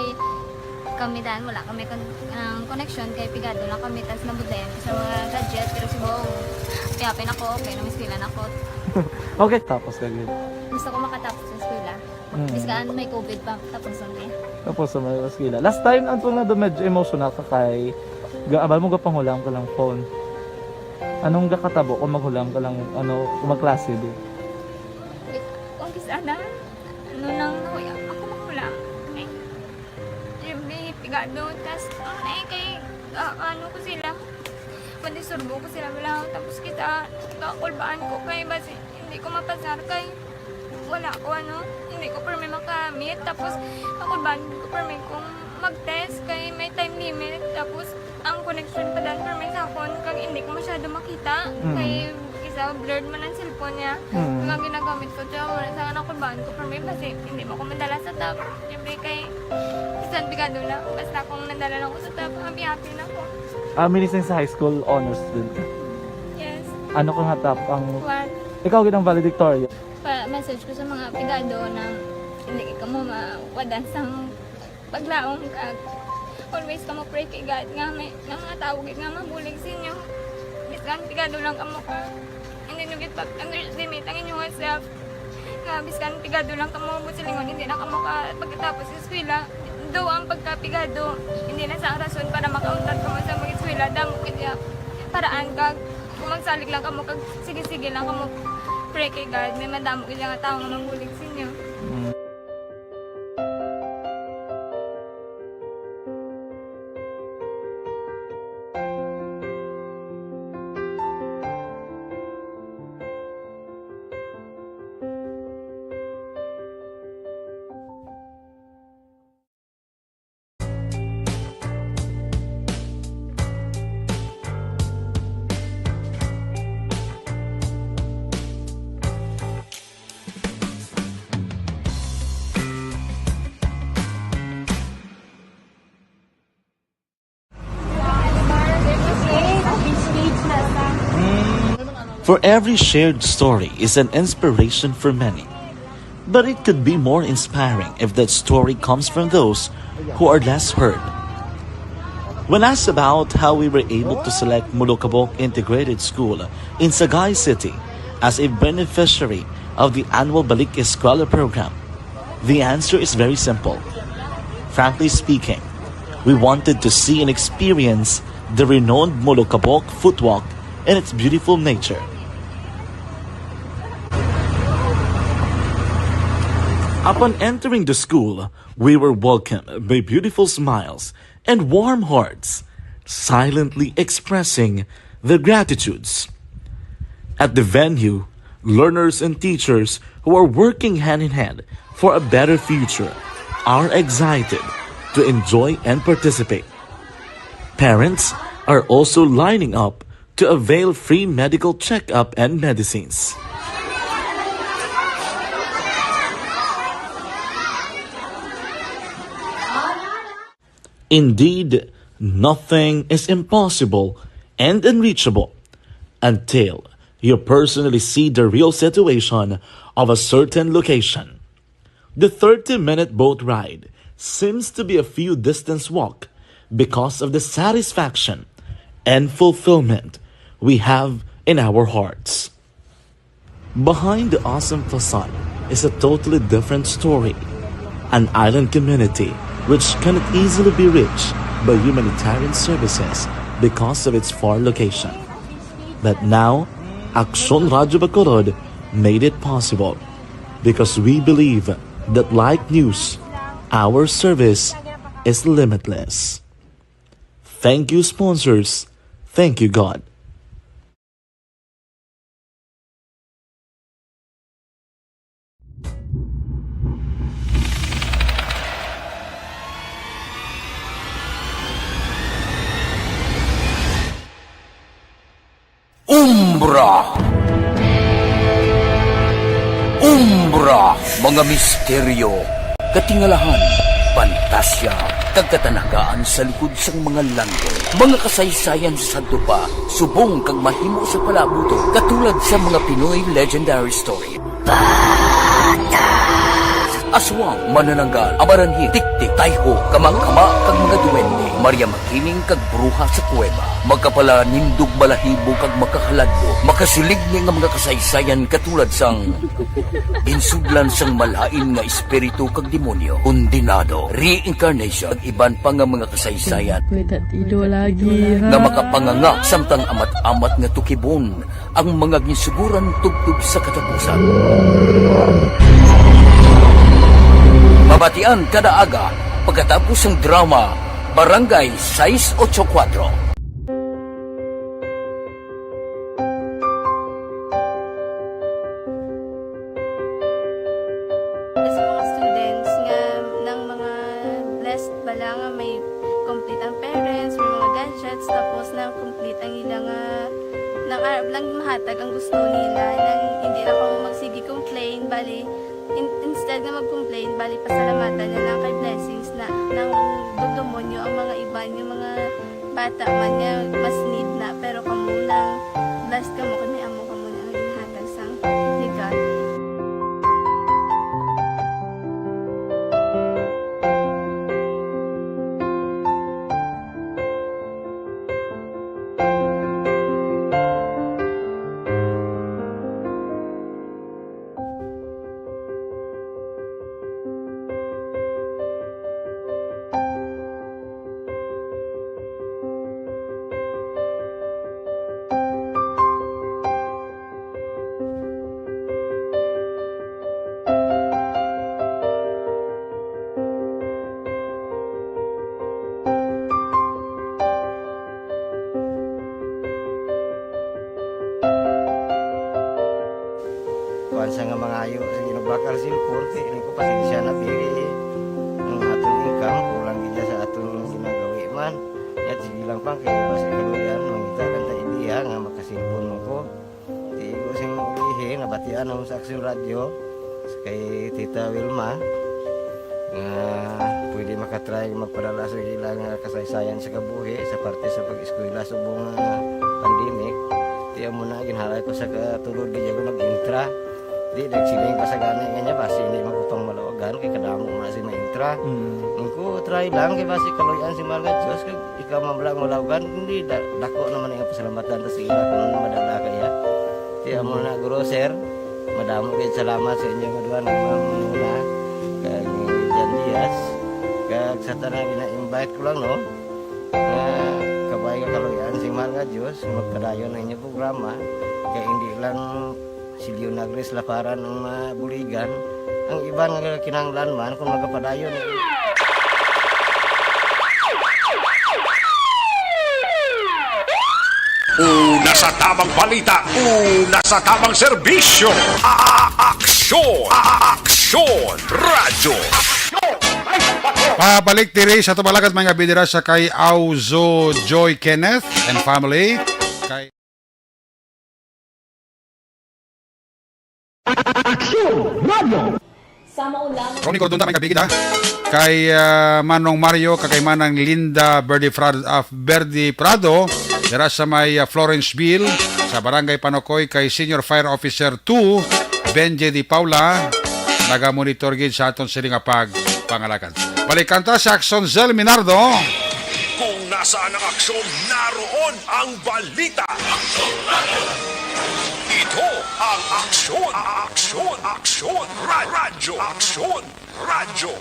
Kami dan, wala kami kon-, ang connection kay pigado lang kami, tas nabudlayan ko sa mga gadget, pero si Bong, happy-happy na ko, okay na, may eskwela na ko. Okay, tapos ka gid. Gusto ko makatapos sa eskwela. Mm. Biskan may covid pa, tapos ang eh. Tapos sa mga eskwela. Last time, ang tunga do medyo emotional ka kay, ga-, abal mo gapanghulam ka lang phone. Anong gakatabo kung maghulam ka lang, ano, kung magklase di? Kung kis-a na, ano nang nahuya, ako maghulam. Eh, Jimmy, pigado, tas, ang eh, kay, ah, ano ko sila, madisturbo ko sila, wala, tapos kita, kakulbaan ko kay, basi, hindi ko mapasar kay, wala ko, ano, hindi ko permi makamit, tapos, kakulbaan ko permi kung mag-test kay may time limit, tapos, ang connection pa dan permi sa akon, kag hindi ko masyado makita, Mm. kay, isa, blurred man ang cellphone niya, Mm. ang ginagamit ko, tiyo, wala sa nakulbaan ko permi, basi, hindi mo ko madala sa top, siyempre kay, bisan pigado na, basta kung nadala lang ko sa top, happy-happy na ko. Ah, minising sa high school, honors student ka? Yes. Ano ka nga top ang One. Ikaw gid ang valedictorian? Pa-message ko sa mga pigado na hindi ka mo mawadan sang paglaom kag always ka mo pray kay God nga may, nga mga tawo gid nga mabulig sa inyo. Biskan pigado lang kamo ka. Hindi nyo gid pag-underestimate ang inyong self. Nga biskan pigado lang kamo, buot silingon, hindi na kamo ka pagkatapos sa eskwela. Though ang pagkapigado, hindi na sa rason para makauntat kamo sa mag-eskwela. Damo gid ya paraan kag kung magsalig lang kamo kag sige-sige lang kamo pray kay God, may madamo gid nga tawo nga mabulig sa inyo. Mm. For every shared story is an inspiration for many. But it could be more inspiring if that story comes from those who are less heard. When asked about how we were able to select Molokabok Integrated School in Sagay City as a beneficiary of the annual Balik Eskwela program, the answer is very simple. Frankly speaking, we wanted to see and experience the renowned Molokabok footwalk and its beautiful nature. Upon entering the school, we were welcomed by beautiful smiles and warm hearts, silently expressing their gratitudes. At the venue, learners and teachers who are working hand in hand for a better future are excited to enjoy and participate. Parents are also lining up to avail free medical checkup and medicines. Indeed, nothing is impossible and unreachable until you personally see the real situation of a certain location. The thirty-minute boat ride seems to be a few distance walk because of the satisfaction and fulfillment we have in our hearts. Behind the awesome facade is a totally different story, an island community which cannot easily be reached by humanitarian services because of its far location. But now, Aksyon Radyo Bacolod made it possible because we believe that like news, our service is limitless. Thank you, sponsors. Thank you, God. Umbra. Umbra, mga misteryo, katingalahan, pantasya, kag katanagaan sa likod sang mga langgong. Mga kasaysayan sa sadto pa, subong kag mahimo sa palabuton, katulad sa mga Pinoy legendary story. Aswang, manananggal, amaranhi, tiktik, tayho, kamangkama, kag mga duwende, Maria Makining kag bruha sa kuweba, makapalanindog balahibo kag makahaladlo, makasiligni nga mga kasaysayan katulad sang ginsudlan sang malain nga espiritu kag demonyo, kondenado, reincarnation, kag iban pa nga mga kasaysayan May tatido lagi, ha? nga makapanganga samtang amat-amat nga tukibon ang mga ginsuguran tubtob sa katapusan. Mabatian kada aga pagkatapos sang drama Barangay Sais Ocho Cuatro. Sa mga students nga nang mga blessed bala nga may complete ang parents, may mga gadgets, tapos na complete ang ila nga nang arab lang mahatag ang gusto nila, nang hindi na kamo magsige complain, bali, in-, instead nga mag-complain, bali, pasalamatan na lang kay blessings na nang dugdumon nyo ang mga iban, yung mga bata man nga mas need na, pero kamo nang blessed kamo kay may amo kamo na ang ginhatag sang regalo. Kuwan sa nga mangayo, sige, nagbakal sa cellphone, kay ini ko pasensya na, pili ang aton income, kulang gid sa aton ginagawi man. Yat, sige lang pa, kay basi kaluyan, mangita lang ta idea nga makasilpon mo ko. Di ko sing ulihi, nabatian ako sa Aksyon Radyo, kay Tita Wilma, nga pwede makatry magpadala sa ilang, ah, kasaysayan sa kabuhi sa parte sa pag-eskwela subong nga pandemic. Di amo na, ginhalay ko sa katulod, di ako nag-intra. Di, nagsiling pa sa gani nga niya, basi hindi man ko pang malawagan, kay kadamo man si maintra. Mm. Ang ko, try lang, kay basi kaluyan si mahal nga Diyos, kay ikaw man lang malawagan, hindi, da-, dako naman ang pasalamatan ta sa ila kung ano madala kaya. Di amo na, guro, sir, madamo kayo salamat sa inyo nga duha, nga mga muna, kag ni Jan Diaz, kag sa tanan, gina-invite ko lang, no? Nga kabay nga kaluyan si mahal nga Diyos, magpadayon ang inyong programa, kay hindi lang si Leonagris Laparan ang mabuligan, ang iban nga kinahanglan man kung magapadayon. Una sa tamang balita, una sa tamang serbisyo. A-, a-, aksyon, a-, a-, aksyon, radyo. Pabalik diri sa tumalagat, mga bidira, sa kay Auzo Joy Kenneth and family. Kay Aksyon Radio. Sa maulang Ronnie Cordon, mga kabigit, ha? Kay, ah, Manong Mario, kag kay Manang Linda Verdi Prado, ah, Verdi Prado, dira sa may, ah, Florenceville, sa Barangay Panocoy, kay Senior Fire Officer two, Benji Di Paula, nagamonitor gid sa aton sini nga pagpangalagad. Balikan ta si Axon Zel Minardo. Kung nasaan ang aksyon, naroon ang balita. Ito ang Aksyon, Aksyon, Aksyon, Ra-, Radyo Aksyon, Radyo.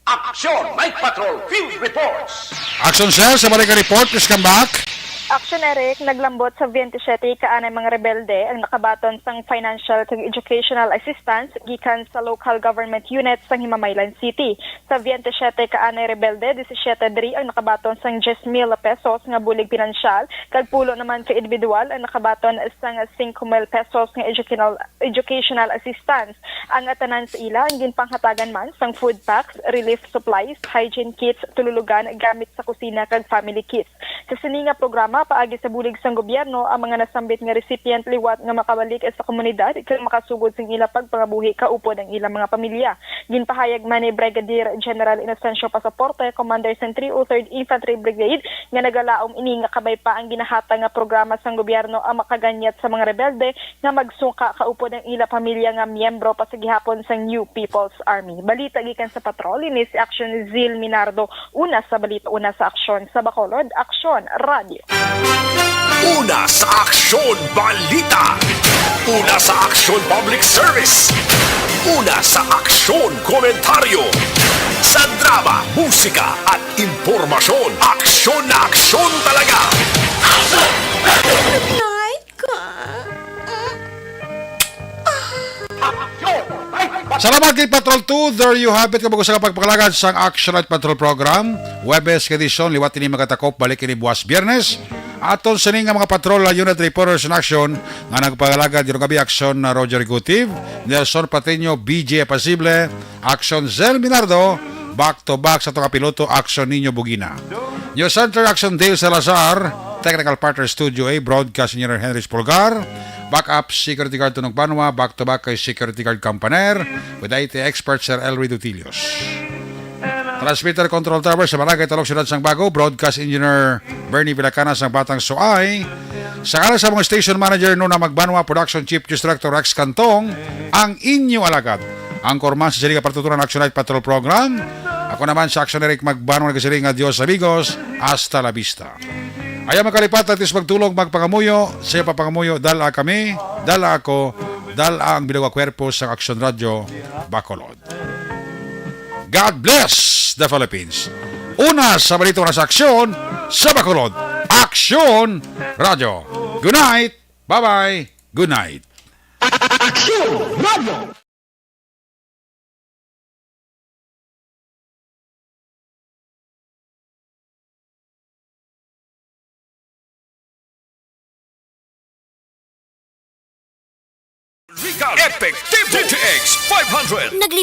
Aksyon, Night Patrol Field Reports. Action, sir. Sa balik nga report, please come back. Action, Eric. Naglambot sa veintisiete ka anay mga rebelde ang nakabaton sang financial kag educational assistance gikan sa local government unit sa Himamaylan City. Sa veintisiete ka anay rebelde, disisiete diri ang nakabaton sang diyes mil pesos nga bulig pinansyal, kag pulo naman ka individual ang nakabaton sang singko mil pesos nga educational, educational assistance. Ang tanan sa ila ang ginpanghatagan man sang food packs, relief supplies, hygiene kits, tululugan, gamit sa kusina, kag family kits. Sa sini nga programa, Paagi sa bulig sang gobyerno, ang mga nasambit nga recipient liwat nga makabalik sa komunidad kag makasugod sing ila pagpangabuhi kaupod ang ilang mga pamilya. Ginpahayag man ni Brigadier General Inocencio Pasaporte, Commander sang three oh third Infantry Brigade, nga nagalaom ini nga kabay pa ang ginahatag nga programa sang gobyerno ang makaganyat sa mga rebelde nga magsuka kaupod ang ila pamilya nga miyembro pa sa gihapon sang New People's Army. Balita gikan sa patrol, ini si Action Zil Minardo. Una sa balita, una sa aksyon sa Bacolod, Aksyon Radio. Una sa aksyon balita. Una sa aksyon public service. Una sa aksyon komentaryo. Sa drama, musika at impormasyon. Aksyon na aksyon talaga. Night ka. Salamat kay Patrol two. There you have it. Kabag-o sa pagpakalagad sang Action Night Patrol Program. Huwebes nga edisyon, liwat ini magatakop, balik ini buwas Biyernes. Aton sini nga mga patrol, unit reporters in action nga nagpakalagad, Jiro Gabi Action na Roger Gutiv, Nelson Patino, B J Apasible, Action Zel Minardo, back to back sa tunga piloto, Action Nino Bugina. News Center, Action Dale Salazar, Technical Partner Studio A, Broadcast Engineer Henry Spolgar, Backup Security Guard Tunog Banwa, back to back kay Security Guard Campaner, with I T expert Sir Elry Dutilios. Transmitter Control Tower sa Barangay Talok, Siyudad sang Bago, Broadcast Engineer Bernie Villacana sang Batang Suay. Sa ngalan sa mga station manager, Nona Magbanwa, Production Chief News Director Rex Cantong, ang inyo alagad. Ang korman sa sini nga patuturan Action Night Patrol Program. Ako naman sa Action Eric Magbanwa nagasiring nga Dios amigos, hasta la vista. Ayaw magkalipat, atis magtulog, magpangamuyo, sa iyo papangamuyo, dala kami, dala ako, dala ang bilog nga kwerpo sa Action Radio, Bacolod. God bless the Philippines. Una sa balita, una sa aksyon sa Bacolod. Aksyon Radio. Good night. Bye-bye. Good night. Aksyon Radio. Regal Epic T V G X five hundred. Naglipat